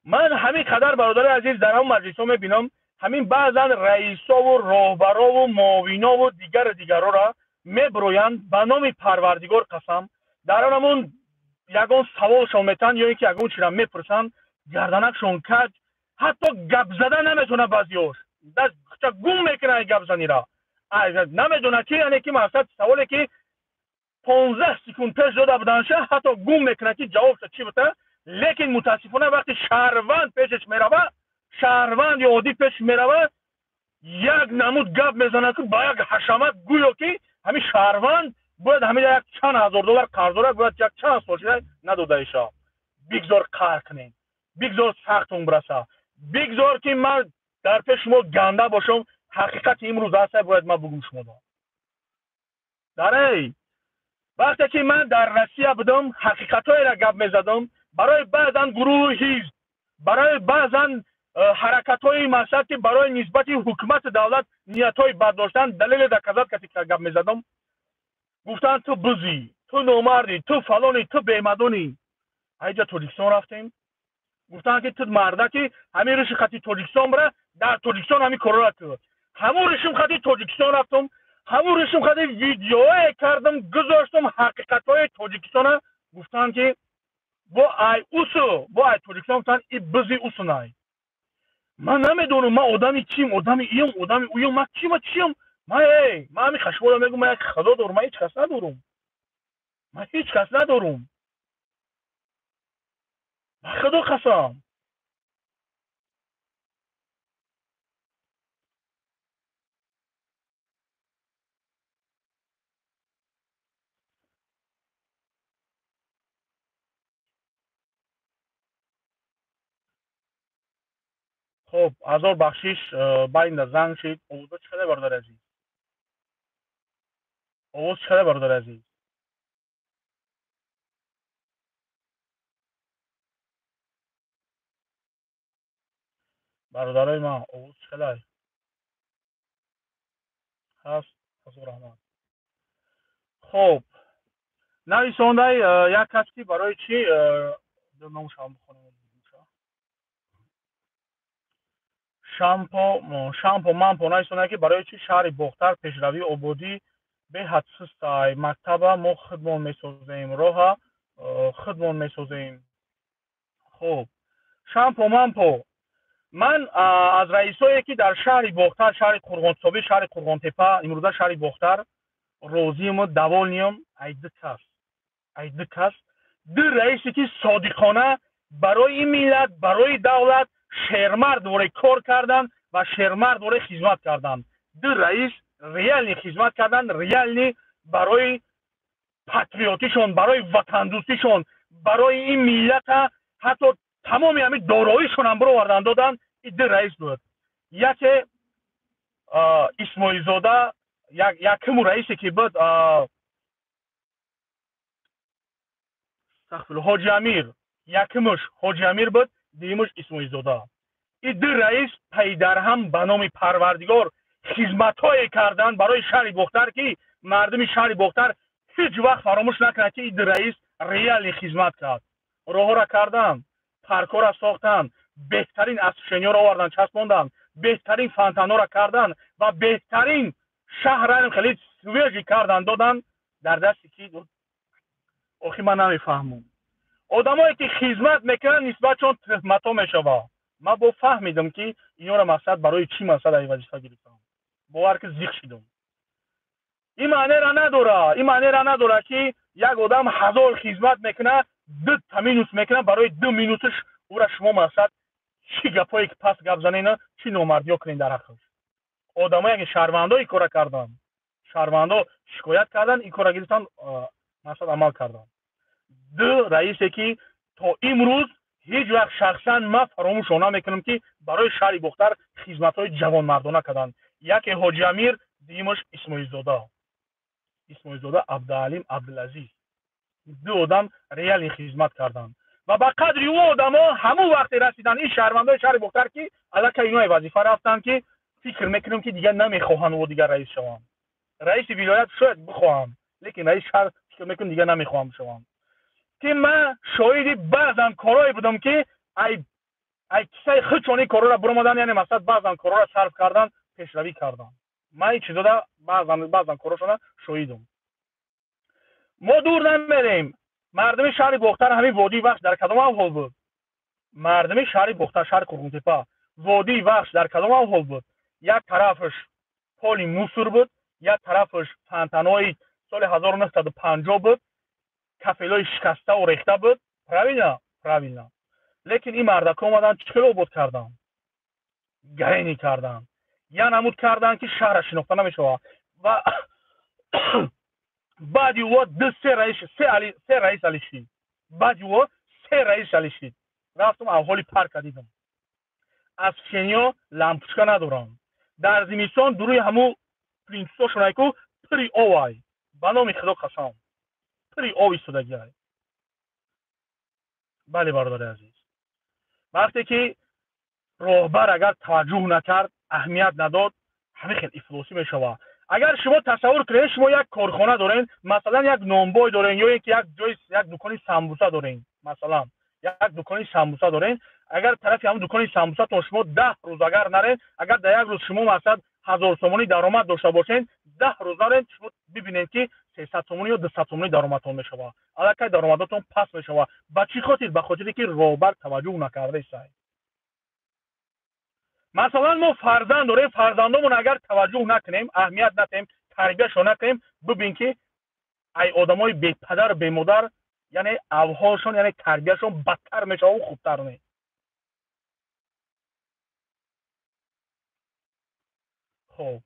Ман ҳамин қадар бародари азиз дар ҳамон маҷлисҳо мебинам, ҳамин баъзан раисову роҳбарову муовинову дигару дигарора мебироянд ба номи Парвардигор қасам, дар он ҳамон ягон саволшон метаҳанд ё ин ки ягон чиро мепурсанд, гарданакшон каҷ, Ҳатто гап зада наметавона, баъзиёш гум мекунад гапзанира, намедонад ки, яъне ки мақсад саволе ки 15 секунд пеш дода буданша, ҳатто гум мекунад ки ҷавобша чӣ бута. Лекин мутаассифона вақти шаҳрванд пешаш мерава, шаҳрванд ё оддӣ пеш мерава, як намуд гап мезанад ки ба як ҳашамат, гӯё ки ҳамин шаҳрванд бояд ҳамин як чанд ҳазор доллар қарз дорад, бояд як чанд сол шуда надодаиша. Бигзор қаҳр кунед, бигзор сахтон бираса, бигзор ки ман дар пеш шумо ганда бошам, ҳақиқати имрӯз аста бояд ман бугум шумода. Дарей вақте ки ман дар Россия будам, ҳақиқатҳоеро гап мезадам барои баъзан гурӯҳу ҳизб, барои баъзан ҳаракатҳои мақсад ки барои нисбати ҳукумати давлат ниятҳои бад доштан, далеле доказат кати гап мезадам. Гуфтанд ту бузӣ, ту номардӣ, ту фалонӣ, ту бемадонӣ. Айҷа Тоҷикистон рафтем, гуфтанд ки ту мардаки ҳамин риши хати Тоҷикистон бира, дар Тоҷикистон ҳамин корора кун. Ҳамун ришим хати Тоҷикистон рафтам, ҳамун ришим хати видеое кардам, гузоштам ҳақиқатҳои Тоҷикистона. Гуфтанд ки бо ай усу, бо ай Тоҷикистон гуфтанд и бизи усунай. Ман намедонам, ман одами чим, одами июм, одами уюм, ман чима чиюм? Ман эй, ман ҳамин хашмода мегӯм, ман як худо дорум, ман ҳеҷ кас надорум, ман ҳеҷ кас надорум, ба худо қасам. Хоб, ҳазор бахшиш, байнда занг шид. Овозо чӣ қадар, бародари азиз? Овоз чӣ қадар, бародари азиз? Бародарои ман, овоз чӣ қадар ҳаст? Ҳазор раҳмат. Хоб, нависондай як кас ки барои чӣ номшам бихонам. Шампо мампо нависонда ки барои чӣ шаҳри Бохтар пешравии ободӣ беҳад сустай, мактаба мо худмон месозем, роҳа худмон месозем. Хуб, шампо мампо, ман аз раисое ки дар шаҳри Бохтар, шаҳри Қурғонтобӣ, шаҳри Қурғонтепа, имрӯза шаҳри Бохтар розиюму довольниюм ай ду кас, ай ду кас, ду раисе ки содиқона барои миллат, барои давлат шермард воре кор кардан ва шермард воре хизмат кардан. Ду раис реални хизмат кардан, реални барои патриотишон, барои ватандӯстишон, барои ин миллата ҳатто тамоми ҳамин дороишонам бировардан додан. Ин ду раис буд. Яке Исмоилзода, якуму раисе ки буд Ҳоҷи Амир, якумуш Ҳоҷи Амир буд, дуюмуш Исмоилзода. Ин ду раис пайдарҳам ба номи Парвардигор хизматҳое карданд барои шаҳри Бохтар ки мардуми шаҳри Бохтар ҳеҷ вақт фаромӯш накунад ки ин ду раис реални хизмат кард. Роҳҳоро карданд, паркҳоро сохтанд, беҳтарин освещениёро оварданд, часпонданд, беҳтарин фонтанҳоро карданд ва беҳтарин шаҳрро хеле свежий кардан доданд дар дасти ки? Охи ман намефаҳмам. Одамое ки хизмат мекунанд нисбатшон туҳматҳо мешавад. Ман бо фаҳмидам ки инёро мақсад барои чӣ мақсад ай вазифа гирифтам. Бовар ки зиқ шидам. Ин маънеро надорад, ин маънеро надорад ки як одам ҳазор хизмат мекунад, ду та минус мекунад, барои ду минусаш ӯра шумо мақсад чӣ гапое ки пас гап занена, чӣ номардиё кунед дар ҳаққаш. Одамое ки шаҳрвандо ин кора карданд, шаҳрвандо шикоят карданд, ин кора гирифтанд, мақсад амал карданд. Ду раисе ки то имрӯз ҳеҷ вақт шахсан ман фаромӯшон намекунам ки барои шаҳри Бохтар хизматҳои ҷавонмардона карданд. Яке Ҳоҷи Амир, дуюмаш Исмоилзода, Исмоилзода Абдуалим Абдулазиз. Ду одам реални хизмат карданд ва ба қадри ӯ одамо ҳамун вақте расиданд ин шаҳрвандои шаҳри Бохтар ки аллакай иное вазифа рафтанд ки фикр мекунем ки дигар намехоҳанд ӯ дигар раис шаванд. Раиси вилоят шояд бихоҳанд, лекин раиси шаҳр фикр мекунем дигар намехоҳанд шаванд. Ки ман шоҳиди баъзан корое будам ки ай кисаи худшон ин корора биромаданд, яъне мақсад баъзан корора сарф кардан, пешравӣ кардан. Ман ин чизода баъзан корошона шоҳидам. Мо дур намерем. Мардуми шаҳри Бохтар ҳамин водии Вахш дар кадом аҳвол буд? Мардуми шаҳри Бохтар, шаҳри Қурғонтепа Водии Вахш дар кадом аҳвол буд? Як тарафаш поли мусор буд, як тарафаш фонтанҳои соли 1950 буд, кафелҳои шикаставу рехта буд. Правильно? Правильно. Лекин ин мардако омаданд, чӣ хел обод карданд? Гарени карданд, я намуд карданд, ки шаҳра шинохта намешавад. Ва баъди ӯ ду се раис, се раис алишид. Баъди ӯ се раис алишид. Рафтам, авҳоли парка дидам, освещение, лампочка надорам. Дар зимистон дуруи ҳамун плинтусошонайку пури овай, ба номи Худо қасам, пури ов истодагиай. Бале, бародари азиз, вақте ки роҳбар агар таваҷҷӯҳ накард, аҳамият надод, ҳамин хел ифлосӣ мешавад. Агар шумо тасаввур кунед, шумо як корхона дорен, масалан, як нонбой дорен, ё ин ки як ҷои, як дукони самбуса дорен, масалан, як дукони самбуса дорен. Агар тарафи ҳамун дукони самбусатон шумо 10 рӯз агар нарен, агар дар як рӯз шумо, масалан, 1000 сомонӣ даромад дошта бошен, 10 рӯз нарен, шумо бибинед, ки 300 сомонӣ ё 200 сомонӣ даромадтон мешавад. Аллакай даромадотон паст мешавад. Ба чӣ хотир? Ба хотире ки роҳбар таваҷҷӯҳ накардаистай. Масалан, мо фарзанд дорем. Фарзандомон агар таваҷҷӯҳ накунем, аҳамият натем, тарбияшон накунем, бибин, ки ай одамои бепадару бемодар, яъне авҳолшон, яъне тарбияшон бадтар мешавад, хубтар не. Хоб,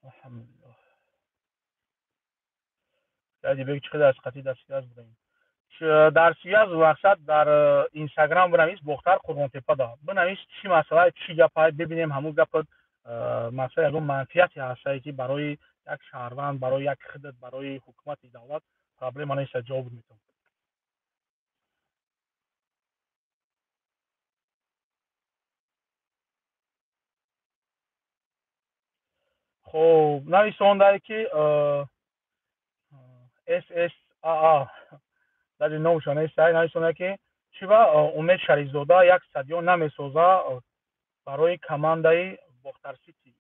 алҳамдулиллоҳ. Бег, чӣ қадар аз қатъи дар связь будем? Дар связь, мақсад, дар Инстаграм бинавис, Бохтар Қурғонтепада бинавис. Чӣ масъала, чӣ гапа, бибинем. Ҳамун гапа, масъала ягон манфиате ҳастае, ки барои як шаҳрванд, барои як хидат, барои ҳукумати давлат проблема неста, ҷавоб метавон. Хоб, нависондае, ки сsaa дади номшон нестай, нависонда, ки чӣ ба Умед Шарифзода як стадион намесоза барои командаи Бохтарсити?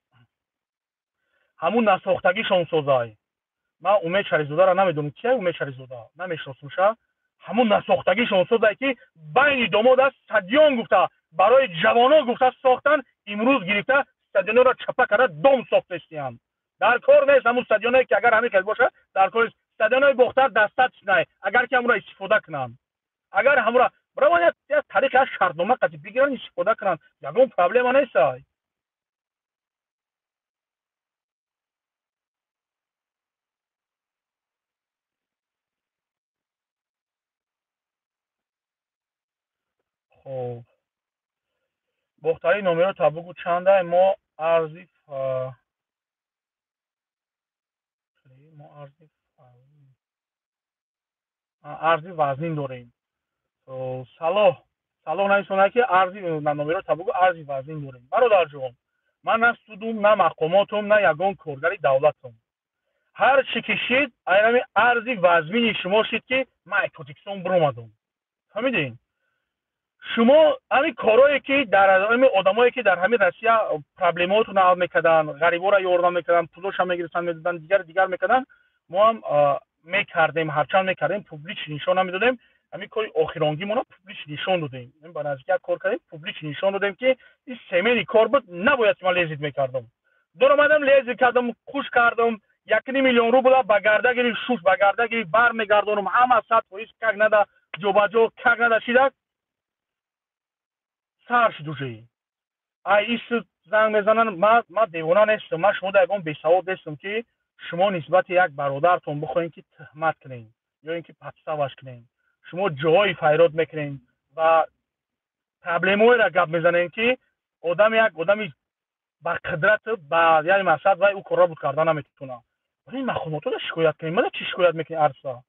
Ҳамун насохтагишон созай. Ман Умед Шарифзодаро намедонам, кия Умед Шарифзода, намешиносумша. Ҳамун насохтагишон созай, ки байни домод аст. Стадион гуфта, барои ҷавонон гуфта сохтан, имрӯз гирифта стадионро чапа карда, дом сохтестиям. Дар кор нест ҳамун стадионое, ки агар ҳамин хел боша, дар кор нест. Стадионои Бохтар достаточно, агар ки ҳамуро истифода кунанд, агар ҳамуро браван, як тариқи, як шартнома қати бигиранд, истифода кунанд, ягон проблема нестай. Хоб, Бохтари, номеро та бугу, чандай? Мо арзи вазнин дорем. Салоҳ, Салоҳ нависонад, ки арзи номеро та бугу, арзи вазнин дорем. Бародарҷон, ман на судум, на мақомотум, на ягон коргари давлатум. Ҳар чӣ ки шид, айнами арзи вазмини шумо шид, ки ман ай Тоҷикистон биромадум. Фаҳмидем? Шумо ҳамин корое, ки дар ҳами одамое, ки дар ҳамин Россия проблемаотонро ҳал мекарданд, ғариборо ёрдам мекарданд, пулоша мегирифтанд, медоданд, дигар дигар мекарданд, мо ҳам мекардем, ҳарчанд мекардем, публично нишон намедодем. Ҳамин кори охиронгимонро публично нишон додем. Ба наздик як кор кардем, публично нишон додем, ки ин семейный кор буд, набояд ки ман лезить мекардам. Дуромадам, лезить кардам, хуш кардам, 1,5 миллион рубла ба гарда гирифт, шуш ба гарда гирифт, бармегардонам ҳама 100%, как надо, ҷобаҷо, как надо шидак сар шуд уже. Ай ис занг мезананд. Ма девона нестам, ма шумо да ягон бесавод нестам, ки шумо нисбати як бародартон бихоҳем, ки тӯҳмат кунем ё ин ки подставаш кунем. Шумо ҷоҳои файрод мекунем ва проблемаҳоеро гап мезанем, ки одам, як одами ба қудрат, ба яъне мақсад, вай ӯ корро буд карда наметавонад. Вале мақомотода шикоят кунем, мада чӣ шикоят мекунем? Арса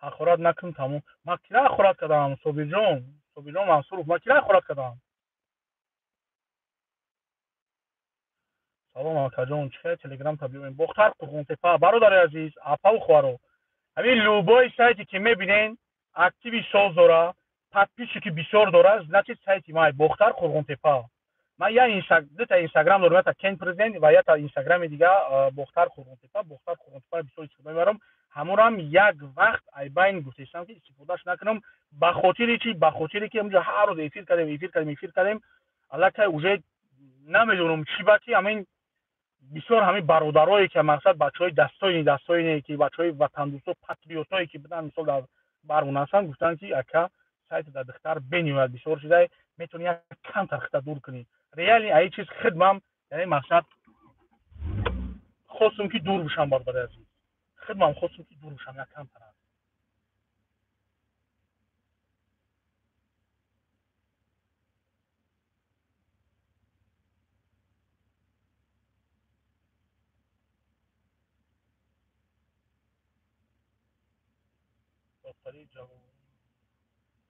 ҳақорат накун, тамом. Ман кира ҳақорат кардам? Собирҷон, Собирҷон Мансуров, ман кира ҳақорат кардам? Салом, акаҷон, чӣ хел Телеграм та биёем? Бохтар Қурғонтепа, бародари азиз, апаву хоҳаро, ҳамин любой сайте, ки мебинен, активи соз дора. Подписчики бисёр дорад, значит, сайти май Бохтар Қурғонтепа. Ман я дута инстаграм дорам, ята Кен Президент ва ята инстаграми дига Бохтар Қурғонтепа. Бохтар Қурғонтепа бисёр истифода мебарам. Ҳамонам як вақт айбайн гуфтестам, ки истифодаш накунам. Ба хотири чи? Ба хотире ки ҳамҷо ҳар рӯз эфир кардем, эфир кардем, эфир кардем, аллакай уже намедонам чӣ ба ки ҳамин бисёр ҳамин бародарое ки мақсад бачаҳои дастоини дастоине ки бачаҳои ватандӯсто, патриотое ки буданд, мисол дар бармон ҳастанд, гуфтанд, ки ака, сайти дар духтар бениҳоят бисёр шудай, метавонӣ як камтар хита дур кунӣ. Реально аи чиз хидмам, яъне мақсад хостум, ки дур бишам, бародари азиз, хидмам хостум, ки дур бишам як камтар.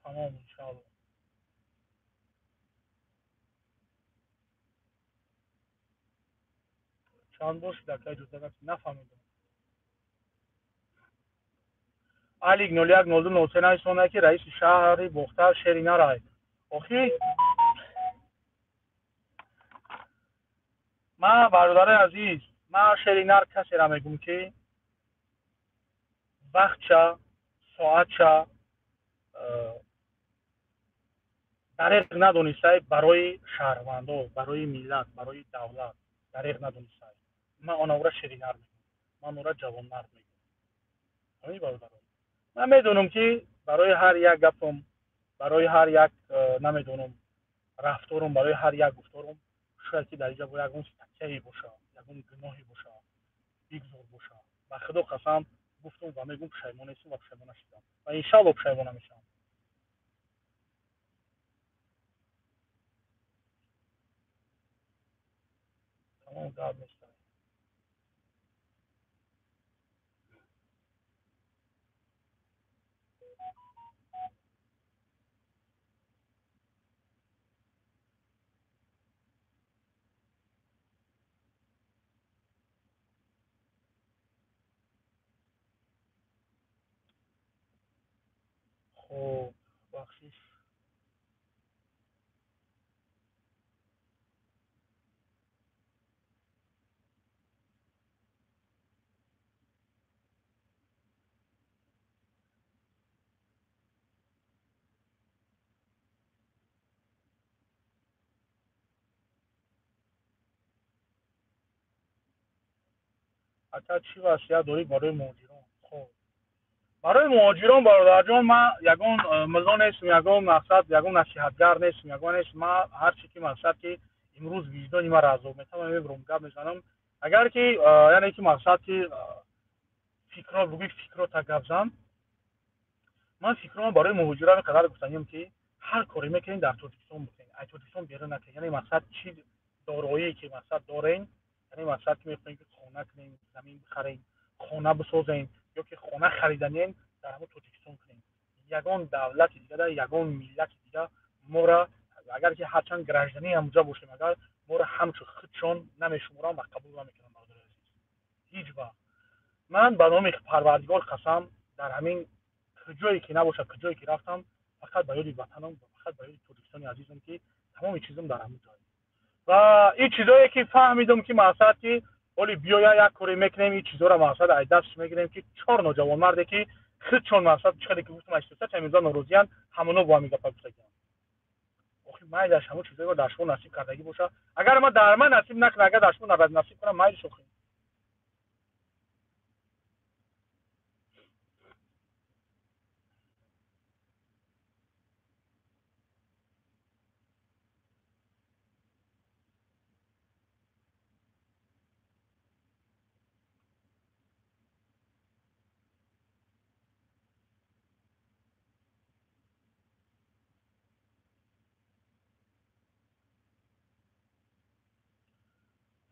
Тамом, иншаалло. Чанд бор шуда, ака, иҷоза нафаҳмидам. Алик 010203 нависонда, ки раиси шаҳри Бохтар шери нарай. Охи ман, бародари азиз, ман шери нар касера мегӯм, ки вақтча, соатча дареғ надонистай барои шаҳрвандо, барои миллат, барои давлат дареғ надонистай. Ман онавра шеринар мегӯм, ман онра ҷавонмард мегӯм. Ҳамин, бародарон, ман медонам, ки барои ҳар як гапам, барои ҳар як намедонам рафторум, барои ҳар як гуфторум шояд ки дар инҷа бо ягон статьяе боша, ягон гуноҳе боша, бигзор боша. Ба худо қасам, гуфтум ва мегӯм, пушаймон нестам ва пушаймон нашудам ва иншаалло пушаймон намешавам. Тамом, гап нест. Хоб, бахшиш. Ака, чӣ васият дорӣ барои муҳоҷирон? Хоб, барои муҳоҷирон, бародарҷон, ман ягон мулло нестам, ягон мақсад, ягон насиҳатгар нестам, ягон нест. Ман ҳарчи ки мақсад ки имрӯз виҷдони мара азоб метавонам, мебурам, гап мезанам. Агар ки яъне ки мақсад ки фикро бугӯи, фикрота гап зан. Ман фикрома барои муҳоҷирон қадар гуфтаниям, ки ҳар коре мекунед, дар Тоҷикистон бикунед, ай Тоҷикистон берун накунед. Яъне мақсад чӣ дороие ки мақсад дорен, яъне мақсад ки мехоҳем, ки хона кунем, замин бихарем, хона бисозем ё ки хона хариданем, дар ҳамон Тоҷикистон кунем. Ягон давлати дига, ягон миллати дига мора, агар ки ҳарчанд гражданин ҳамуҷа бошем, агар моро ҳамчун худшон намешуморанд ва қабул намекунанд. Бародари азиз, ҳеҷ вақт, ман ба номи Парвардигор қасам, дар ҳамин куҷое ки набошад, куҷое ки рафтам, фақат ба ёди ватанам ва фақат ба ёди Тоҷикистони азизам, ки тамоми чизам дар ҳамун ҷой. Ва ин чизое ки фаҳмидум, ки мақсад ки оли биёя як коре мекунем, ин чизоро мақсад ай дастш мегирем, ки чор ноҷавонмарде ки худшон мақсад чӣ ки гуфтам, ай амирза норозиянд, ҳамоно бо ҳамин гапа гуфтагианд. Охи майлаш, ҳамон чизоеро дар шумо насиб кардагӣ боша. Агар ма дар ман насиб накунад, агар дар шумо насиб кунам, майлиш. Охи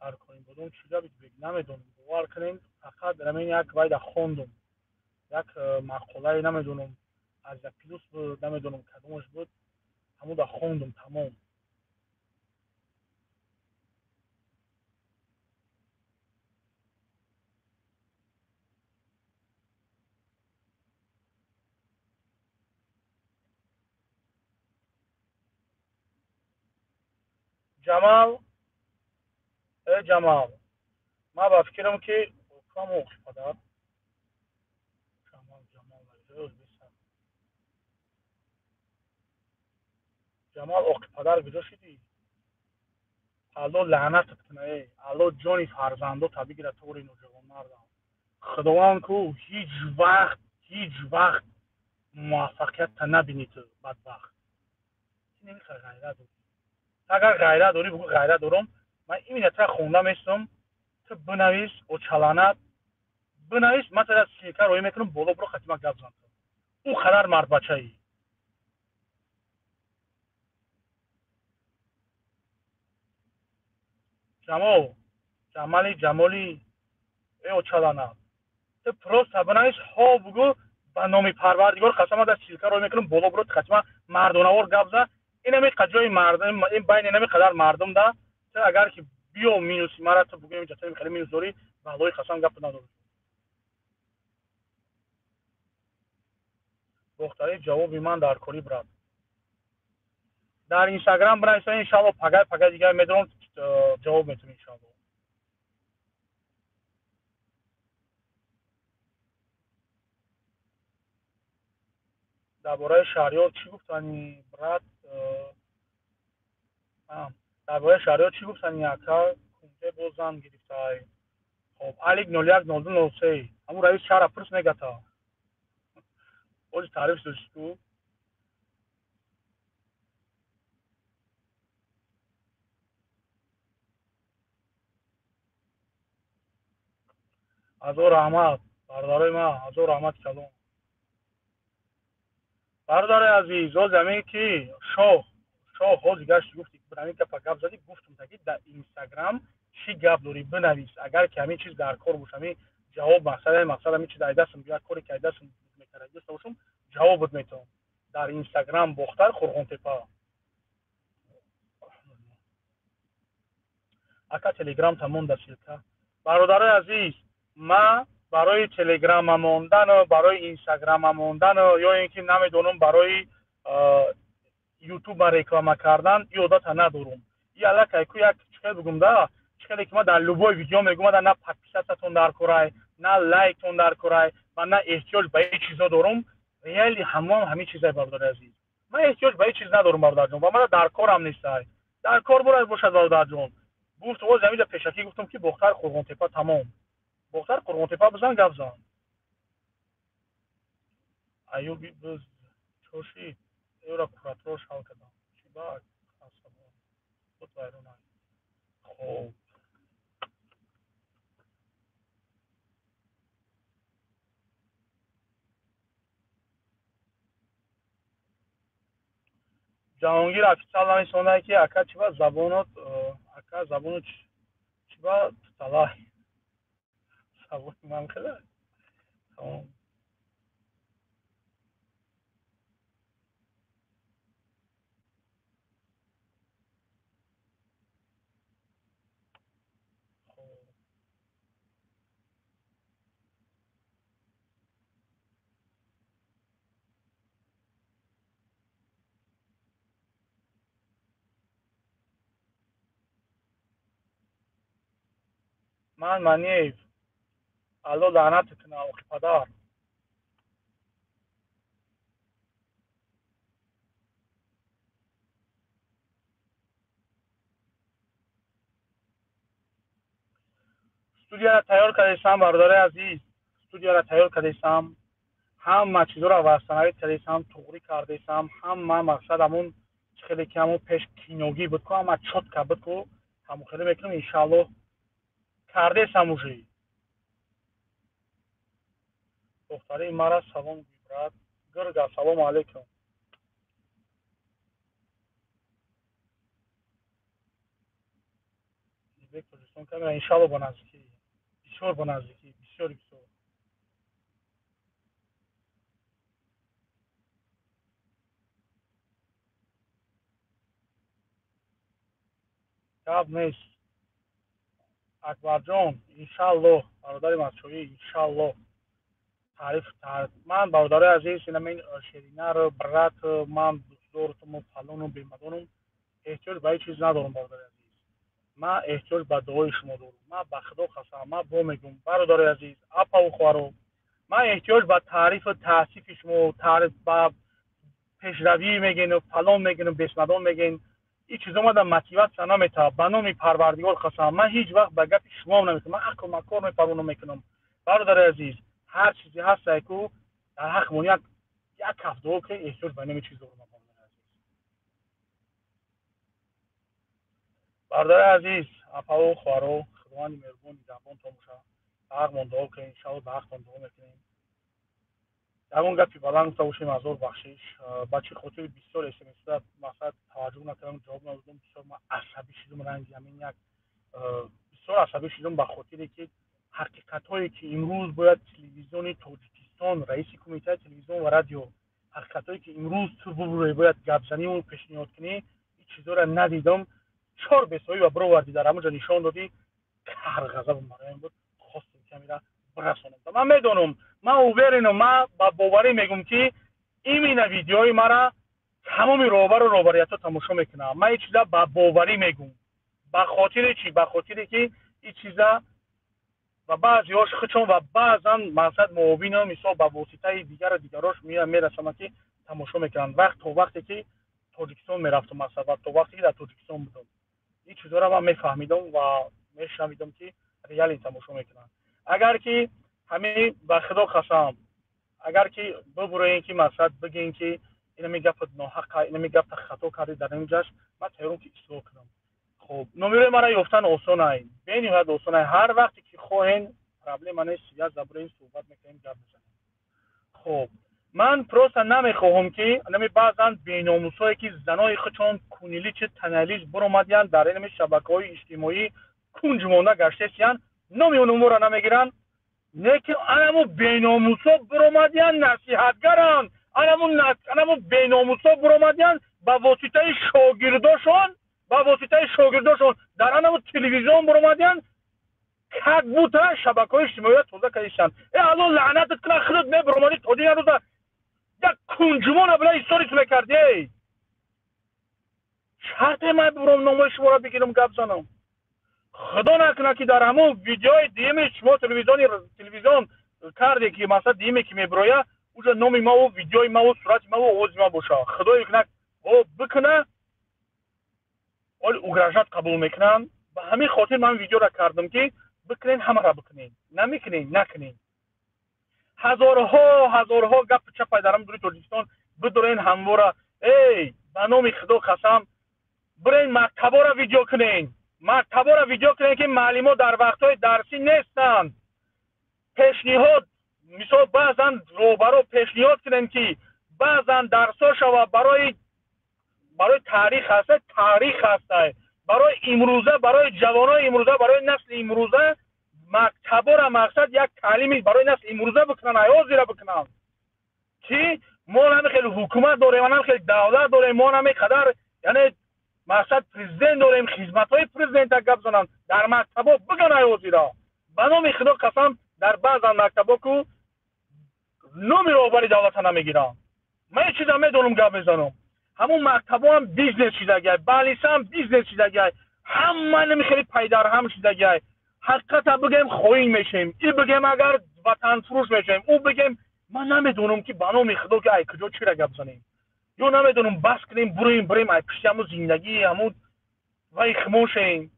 ҳар будум чӣ гапи намедонам, бовар кунем, фақат рамин як вайда хондум, як мақолае, намедонам, аз як плюс буд, намедонам кадомаш буд, ҳамуда хондум, тамом. Ҷамал, э Ҷамал, ман ба фикрам ки кам оқи падар. Ҷамал, Ҷамал, Ҷамал оқи падар куҷо шидӣ? Алло лаънатат куна, э Алло ҷони фарзандота бигирад тори ноҷавонмардам. Худованд ку ҳеҷ вақт, ҳеҷ вақт муваффақиятта набинӣ ту бадбахт. Намехоҳӣ ғайрат дорӣ. Агар ғайрат дорӣ бугӯ ғайрат дорам. Ман именно тра хонда местам, ту бинавис, очаланат бинавис, ман тра ссылка роӣ мекунам, боло биро хатима гап зан. Ӯ қадар мардбачаӣ. Ҷамол, Ҷамали, Ҷамоли, э очаланат. Ту просто бинавис, ҳо бугӯ, ба номи Парвардигор қасам дар ссылка роӣ мекунам, боло биро хатима мардонавор гап зан. Инами ҷои мардум, ин байни инами қадар мардум да, ту агар ки биё минуси мара ту бугӯем ҷатаи хеле минус дорӣ, валлоҳи қасам гап надорӣ. Бохтари ҷавоби ман дар кори брат. Дар Инстаграм бинависед иншаалло, пагай пагай дигар медонам ҷавоб метавон иншаалло. Дар бораи Шаҳриёр чӣ гуфтани брат? Дар бораи Шаҳриёр чӣ гуфтани ака? Кумте боз зан гирифтай. Хоб, Алик 010203. Ҳамун раис шаҳра пурс мегата. Ози таъриф дошту. Ҳазор раҳмат бародарои ман, ҳазор раҳмат калом. Бародари азиз, оз ҳамин ки шоҳ, шоҳ ҳози гашти гуфти, ҳамин гапа гап задӣ, гуфтум таки дар Инстаграм чӣ гап дорӣ бинавис. Агар ки ҳамин чиз дар кор бош, ҳамин ҷавоб мақсад, мақсад ҳамин чиз айдастам, як коре ки айдастам мекарда дошта бошам, ҷавобат метавон. Дар Инстаграм Бохтар Қурғонтепа. Ака Телеграм тамон да ссылка. Бародарои азиз, ман барои Телеграма мондану, барои Инстаграма мондану, ё ин ки намедонам барои Ютуба реклама кардан ин одата надорум. И аллакай ку як чӣ бугум да, чӣ хеле ки ман дар любой видео мегӯм, на подписаться тон дар корай, на лайктон дар корай, ва на эҳтиёҷ ба ҳеҷ чизо дорум. Реали ҳамон ҳамин чизай бародари азиз. Ман эҳтиёҷ ба ҳеҷ чиз надорум бародарҷон, ва мана дар корам нестай. Дар кор бурад бошад бародарҷон. Гуфт оз ҳаминҷа пешакӣ гуфтам ки Бохтар Қурғонтепа тамом. Бохтар Қурғонтепа бизан гап зан. Аюби биз чоши эра куратрош ҳал кардам. Чӣ ба асабон. Худ вайронай. Хоб. Ҷаҳонгир официал нависонда ки ака чӣ ба забонот, ака забонот чӣ ба туталай. Забони ман хеле. Тамом. Ман Маниев. Алло лаънат кунад оқи падар. Студияро тайёр кардесам бародари азиз, студияро тайёр кардесам, ҳама чизоро восстановить кардесам, туғрӣ кардесам, ҳама мақсад ҳамун чӣ хеле ки ҳамун пеш киногӣ буд ку, ҳама чётко буд ку, ҳамун хеле мекунам иншааллоҳ. Кардесам уже. Духтари мара салом гӯй брат. Гирга ассалому алайкум. Бек Тоҷикистон камера иншааллоҳ ба наздикӣ. Бисёр ба наздикӣ, бисёр бисёр. Гап нест. Акбарҷон, иншааллоҳ, бародари мазчоӣ, иншааллоҳ. Таъриф ман бародарои азиз, инамин Шеринаро, брат, ман дӯстдортуму фалону бемадонум. Эҳтиёҷ ба ҳеҷ чиз надорам, бародари азиз. Ман эҳтиёҷ ба дуои шумо дорам. Ман ба Худо қасам, ман бо мегӯм, бародари азиз, апаву хоҳаро, ман эҳтиёҷ ба таърифу таҳсифи шумо, таъриф ба пешравӣ мегӯен, фалон мегӯен, бесмадон мегӯен, ин чизо мада мотиватсия наметавад. Ба номи Парвардигор қасам, ман ҳеҷ вақт ба гапи шумоам наметавам. Ман ақл макор мепарвонам мекунам. Бародари азиз, ҳар чизе ҳастае ку дар ҳаққмон як каф дуо кунед, эҳтиёҷ ба нами чиз дорам. Бародари азиз, апаву хоҳаро, Худованди меҳрубон нигаҳбонтон бошад. Ба ҳаққмон дуо кунед, иншаалло ба ҳақтон дуо мекунем. Ягон гапи баланд гуфта бошем, азор бахшиш. Ба чӣ хотири бисёр смсда мақсад таваҷҷӯҳ накардам, ҷавоб надодам, бисёр ман асабӣ шудам, ранги ҳамин як бисёр асабӣ шудам, ба хотире ки ҳақиқатҳое ки имрӯз бояд телевизиони Тоҷикистон, раиси кумитаи телевизион ва радио, ҳақиқатҳое ки имрӯз ту бубурӣ, бояд гапзаниву пешниҳод кунӣ, ин чизҳоро надидам. Чор бесоҳӣ ва бировардӣ, дар ҳамон ҷо нишон додӣ, қаҳр ғазабам бароям буд, хостам ки ҳамира бирасонам. Ман медонам, ман уверенам, ман ба боварӣ мегӯм ки имина видеои мара тамоми роҳбару роҳбариятҳо тамошо мекунанд. Ман ин чиза ба боварӣ мегӯм. Ба хотири чӣ? Ба хотире ки ин чиза ва баъзеҳош худшон ва баъзан мақсад муовино мисол ба воситаи дигару дигарош мерасонанд ки тамошо мекунанд. Вақт то вақте ки Тоҷикистон мерафтам мақсад ва то вақте ки дар Тоҷикистон будам, ин чизҳоро ман мефаҳмидам ва мешунавидам ки реалӣ тамошо мекунанд. Агар ки ҳамин ба Худо қасам, агар ки бубуроем ки мақсад бигӯем ки инами гапат ноҳаққа, инами гапта хато кардӣ дар ин ҷашн, ман тайёрам ки ислоҳ кунам. Хуб, номерои мара ёфтан осонай, бениҳоят осонай. Ҳар вақте ки хоҳен, проблема нест, як заброем суҳбат мекунем, гап мезанем. Хуб, ман просто намехоҳам ки нами баъзан беномусҳое ки занои худшон куниличи таналич буромадиянд дар инами шабакаҳои иҷтимоӣ кунҷ монда гаштесиянд, номи онуморо намегиранд, лекин анаму беномусҳо буромадиянд насиҳатгаранд, анаму беномусҳо буромадиянд ба воситаи шогирдошон, ба воситаи шогирдошон дар анаму телевизион буромадиянд, как будто шабакаҳои иҷтимоиро тоза кардисанд. Э Алло лаънатат кунад, худат мебуромадӣ то дин рӯза як кунҷумона била историс мекардӣ. Эй шарте ман буром номои шуморо бигирам гап занам. Худо накунад ки дар ҳамон видеои дуюми шумо телевизион карде ки масалан дуюме ки мебироя, уҷо номи маву видеои маву сурати маву овози ма боша. Худое кунад о бикуна, оли угрожать қабул мекунанд. Ба ҳамин хотир ман видеоро кардам ки бикунен, ҳамаро бикунен, намекунен, накунен. Ҳазорҳо ҳазорҳо гапу чапай дар ҳамин дури Тоҷикистон бидорен ҳамвора. Эй ба номи Худо қасам, бирен мактаборо видео кунен, мактаборо видео кунен ки муаллимо дар вақтҳои дарсӣ нестанд. Пешниҳод мисол баъзан роҳбаро пешниҳод кунен ки баъзан дарсҳо шава барои таърих ҳаста, таърих ҳаста, барои имрӯза, барои ҷавонои имрӯза, барои насли имрӯза мактабора мақсад як таълими барои насли имрӯза бикунанд, ҳозира бикунанд ки мо нами хеле ҳукумат дорем, нами хеле давлат дорем, мо нами қадар яъне мақсад президент дорем, хизматҳои президента гап зананд дар мактабо биган ҳозира. Ба номи Худо қасам, дар баъзан мактабо ку номи роҳбари давлата намегиранд. Ман ин чиза медонам, гап мезанам. Ҳамун мактабо ҳам бизнес шидагиай, балисаам бизнес шидагиай, ҳама нами хеле пайдарҳам шидагиай. Ҳақиқата бигем хоин мешем, и бигем агар ватанфурӯш мешем, ӯ бигем ман намедонам ки ба номи Худо ки ай куҷо чира гап занем, ё намедонам бас кунем буроем бирем ай пишти ҳамун зиндагии ҳамун вай химон шем.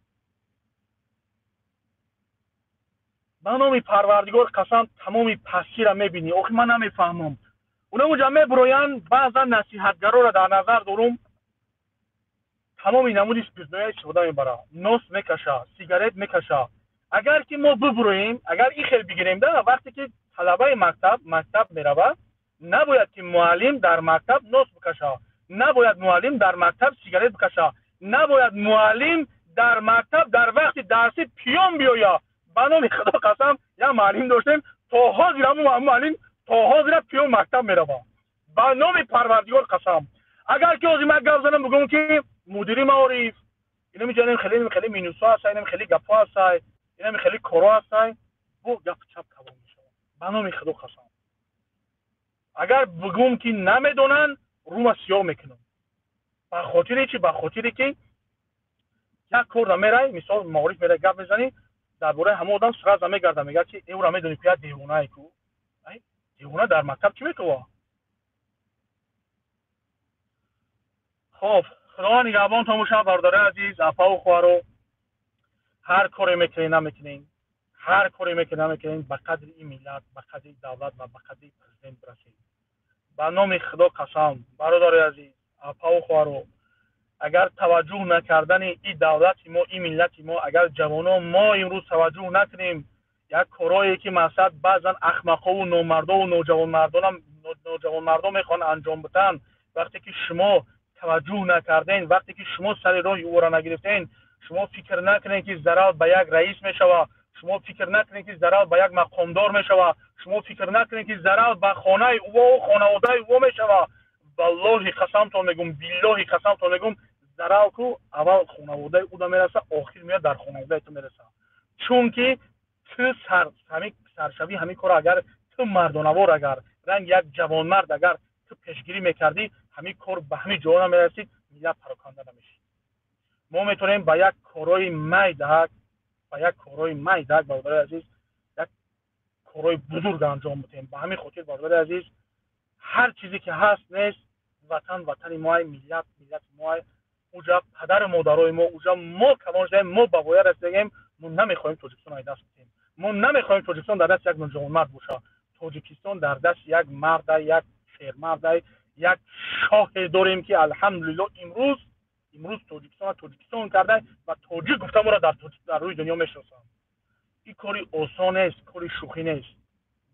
Ба номи Парвардигор қасам, тамоми пастира мебинӣ. Охи ман намефаҳмам. Уна уҷа мебуроянд, баъзан насиҳатгароро дар назар дорум, тамоми намуди спиртноя истифода мебарад, нос мекаша, сигарет мекаша. Агар ки мо бибуроем, агар ин хел бигирем да, вақте ки талабаи мактаб меравад, набояд ки муаллим дар мактаб нос бикаша, набояд муаллим дар мактаб сигарет бикаша, набояд муаллим дар мактаб дар вақти дарсӣ пиён биёяд. Ба номи Худо қасам, як муаллим доштем, то ҳозир ҳамун муаллим то ҳозира пиён мактаб меравад. Ба номи Парвардигор қасам, агар ки ҳозир ман гап занам бигӯям ки мудири маориф инами ҷанем хеле хеле минусҳо ҳастай, инами хеле гапҳо ҳастай, инами хеле корҳо ҳастай, бо гапу чап калон мешавад. Ба номи Худо қасам, агар бигӯм ки намедонанд, рума сиёҳ мекунам. Ба хотири чи? Ба хотире ки як кор намерай, мисол маориф мерай, гап мезанӣ дар бораи ҳамон одам, сразу мегарда, мегӯяд ки эура медонӣ ку, як девонае ку. Девона дар мактаб чӣ мекува? Хоб, Худованд нигаҳбонтон бошад, бародарои азиз, апаву хоҳаро. Ҳар коре мекунед, намекунед, ҳар коре мекунед, намекунед, ба қадри ин миллат, ба қадри давлат ва ба қадри президент бирасед. Ба номи Худо қасам, бародарои азиз, апаву хоҳаро, агар таваҷҷӯҳ накардани ин давлати мо, ин миллати мо, агар ҷавонон мо имрӯз таваҷҷӯҳ накунем, як корое ки мақсад баъзан ахмақову номардову ноҷавонмардон мехоҳанд анҷом бидиҳанд, вақте ки шумо таваҷҷӯҳ накарден, вақте ки шумо сари роҳи ӯро нагирифтен, шумо фикр накунед, ки зарар ба як раис мешавад, шумо фикр накунед, ки зарар ба як мақомдор мешавад, шумо фикр накунед, ки зарар ба хонаи ӯ, хонаводаи ӯ мешавад. Валлоҳи қасамтон мегӯм, биллоҳи қасамтон мегӯм, зарар ку аввал хонаводаи ӯ мераса, охир меяд дар хонаводаи ту мераса. Чунки ту саршавии ҳамин кор, агар ту мардонавор, агар ранг як ҷавонмард, агар ту пешгирӣ мекардӣ, ҳамин кор ба ҳамин ҷо намерасид, миллат пароканда намешид. Мо метавонем ба як корҳои майдаҳак, ба як корҳои майдаҳак, бародари азиз, як корҳои бузург анҷом бидиҳем. Ба ҳамин хотир, бародари азиз, ҳар чизе ки ҳаст нест, ватан ватани моай, миллат миллати моай, уҷа падару модарои мо, уҷа мо калон шудаем, мо ба воя расидаем. Мо намехоҳем Тоҷикистон ай даст бидиҳем, мо намехоҳем Тоҷикистон дар дасти як ноҷавонмард бошад. Тоҷикистон дар дасти як марда, як шермарда, як шоҳе дорем, ки алҳамдулилло имрӯз Тоҷикистонро Тоҷикистон карда ва тоҷик гуфта моро дар рӯи дунё мешиносанд. Ин кори осон нест, кори шӯхӣ нест.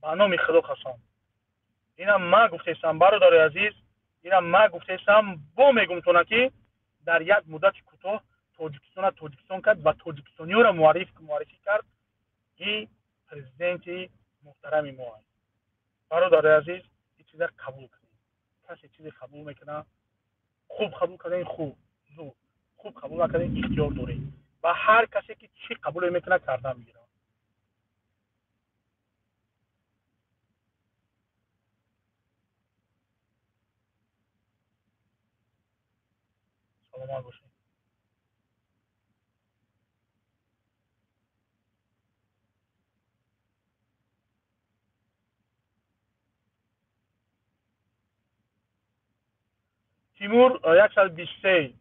Ба номи Худо қасам, инам ман гуфтаистам, бародари азиз, инам ман гуфтаистам, бо мегумтона, ки дар як муддати кӯтоҳ Тоҷикистонро Тоҷикистон кард ва тоҷикистониёро муаррифӣ кард ин президенти муҳтарами мо. Бародари азиз, ин чиза қабул кунед. Касе чизе қабул мекунад, хуб қабул кардем, хуб, зуд хуб қабул накардем, ихтиёр доред ва ҳар касе ки чӣ қабуле мекунад, кардан мегирад. Саломат бошед. Тимур 123.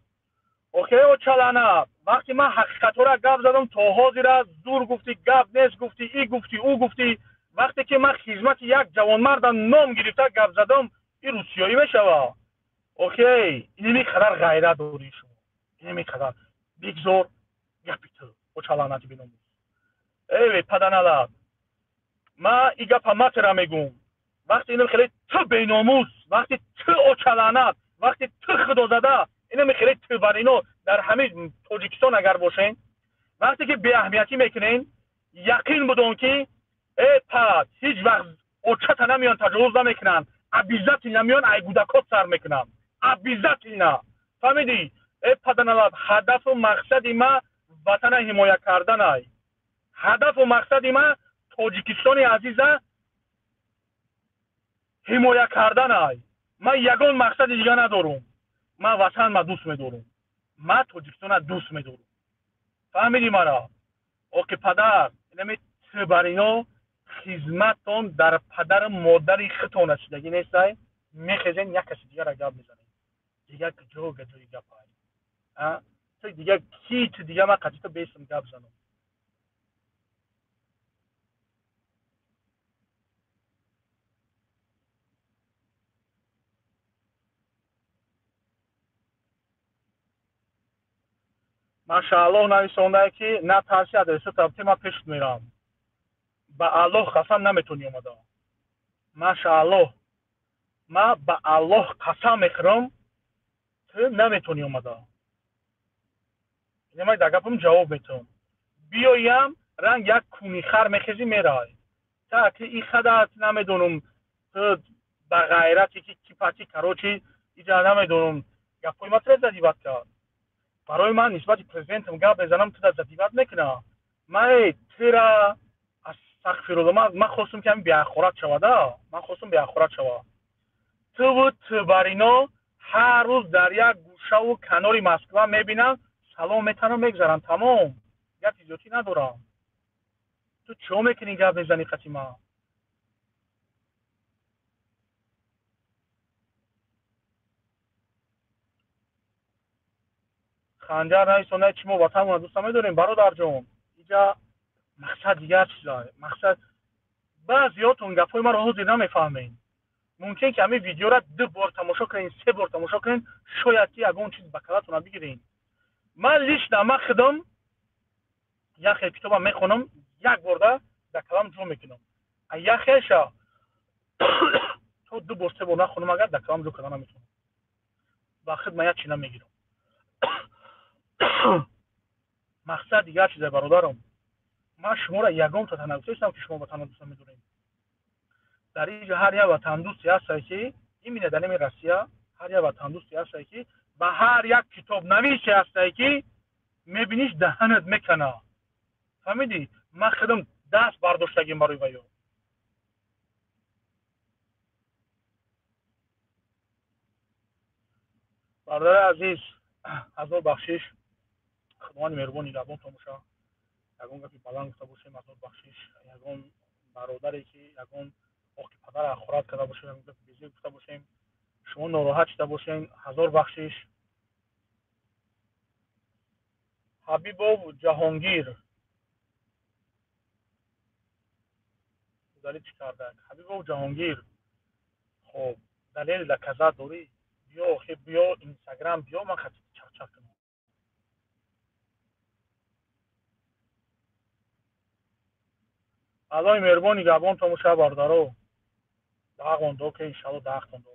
Охе очалана, вақте ман ҳақиқатҳоро гап задам, то ҳозира зур гуфтӣ, гап нест гуфтӣ, и гуфтӣ, ӯ гуфтӣ. Вақте ки ман хизмати як ҷавонмарда ном гирифта гап задам, ин русиёӣ мешавад. Окей, инами қадар ғайрат дорӣ шумо, инами қадар бигзор гапи ту, очаланати биномӯз. Эй паданалат, ман и гапа матера мегӯм. Вақте инам хеле ту беномус, вақте ту очаланат, вақте ту худозада, инами хеле ту бар ино дар ҳамин Тоҷикистон агар бошен, вақте ки беаҳамиятӣ мекунен, яқин будон ки э пад ҳеҷ вақт очата намеян, таҷовуз намекунанд, обязательно меян, ай гудакот сар мекунанд, обязательно. Фаҳмидӣ? Э паданалаб, ҳадафу мақсади ма ватана ҳимоя карданай, ҳадафу мақсади ма Тоҷикистони азиза ҳимоя карданай. Ман ягон мақсади дига надорум. Ман ватанма дӯст медорум, ман Тоҷикистона дӯст медорум. Фаҳмидӣ мара? Оки падар, инами тибарино хизматтон дар падару модари худтон расидагӣ нестай, мехезен як каси дигара гап мезанед. Дигар куҷо гаҷои гапай? Ту дигар ки? Ту дигар ман қатъи ту бесм гап занам. Машааллоҳ нависондае ки на тарси адресо табти, ман пешт мерам. Ба Аллоҳ қасам, наметонӣ омада. Машааллоҳ, ман ба Аллоҳ қасам мехӯрам, ту наметонӣ омада. Ина ман дар гапам ҷавоб метавам. Биёям ранг як куни хар мехезӣ, мерай. Та ки и хадат намедонам, ту ба ғайрате ки кипати, короче, иҷа намедонам, гапҳои ма тра задиват кард. Барои ман нисбати президентам гап мезанам, ту задиват мекуна. Ман эй тира астағфирулло, ман хостум ки ҳамин беахорат шавада, ман хостум беахорат шава. Туву тубарино ҳар рӯз дар як гӯшаи кӯшаву канори Москва мебинам, салом метанам, мегзарам, тамом. Гапи зиёдтӣ надорам. Ту чиҳо мекунӣ, гап мезанӣ қати ман? Ханҷар нависонда, чи мо ватанмона дӯст намедорем, бародарҷон? Иҷа мақсад дигар чиза. Мақсад баъзеҳотон гапҳои маро ҳозир намефаҳмед. Мумкин ки ҳамин видеора 2 бор тамошо кунед, 3 бор тамошо кунед, шояд ки ягон чиз ба калатона бигиред. Ман лично, ман худам як хел китобам мехонам, як борда дар калам ҷо мекунам. А як хелша то 2 бор, 3 бор нахонам, агар дар калам ҷо карда наметавонам. Ба худ ман як чи намегирам. Мақсад дигар чизе, бародарам. Ман шуморо ягон та нагуфтаистам, ки шумо ватанро дӯст намедоред. Дар инҷо ҳар як ватандӯсте ҳастае, ки именно дар нами Россия ҳар як ватандӯсте ҳастае, ки ба ҳар як китобнависе ҳастае, ки мебиниш, даҳанат мекана. Фаҳмидӣ? Ман худам даст бардоштагим барои ваё. Бародари азиз, ҳазор бахшиш, Худованди меҳрубон нигаҳбонтон боша. Ягон гапи баланд гуфта бошем, ҳазор бахшиш. Ягон бародаре ки ягон ҳоқи падара ахорат карда бошем, ягон гапи безеб гуфта бошем, шумо нороҳат шуда бошем, ҳазор бахшиш. Ҳабибов Ҷаҳонгир далел чӣ кардак? Ҳабибов Ҷаҳонгир, хоб, далел доказать дорӣ? Биё, охи, биё Инстаграм, биё, ман хати чақчақ кунам. Аллоҳи меҳрубон нигаҳбонтон боша, бародаро. Даҳғон до ки, иншалло, даҳтон до.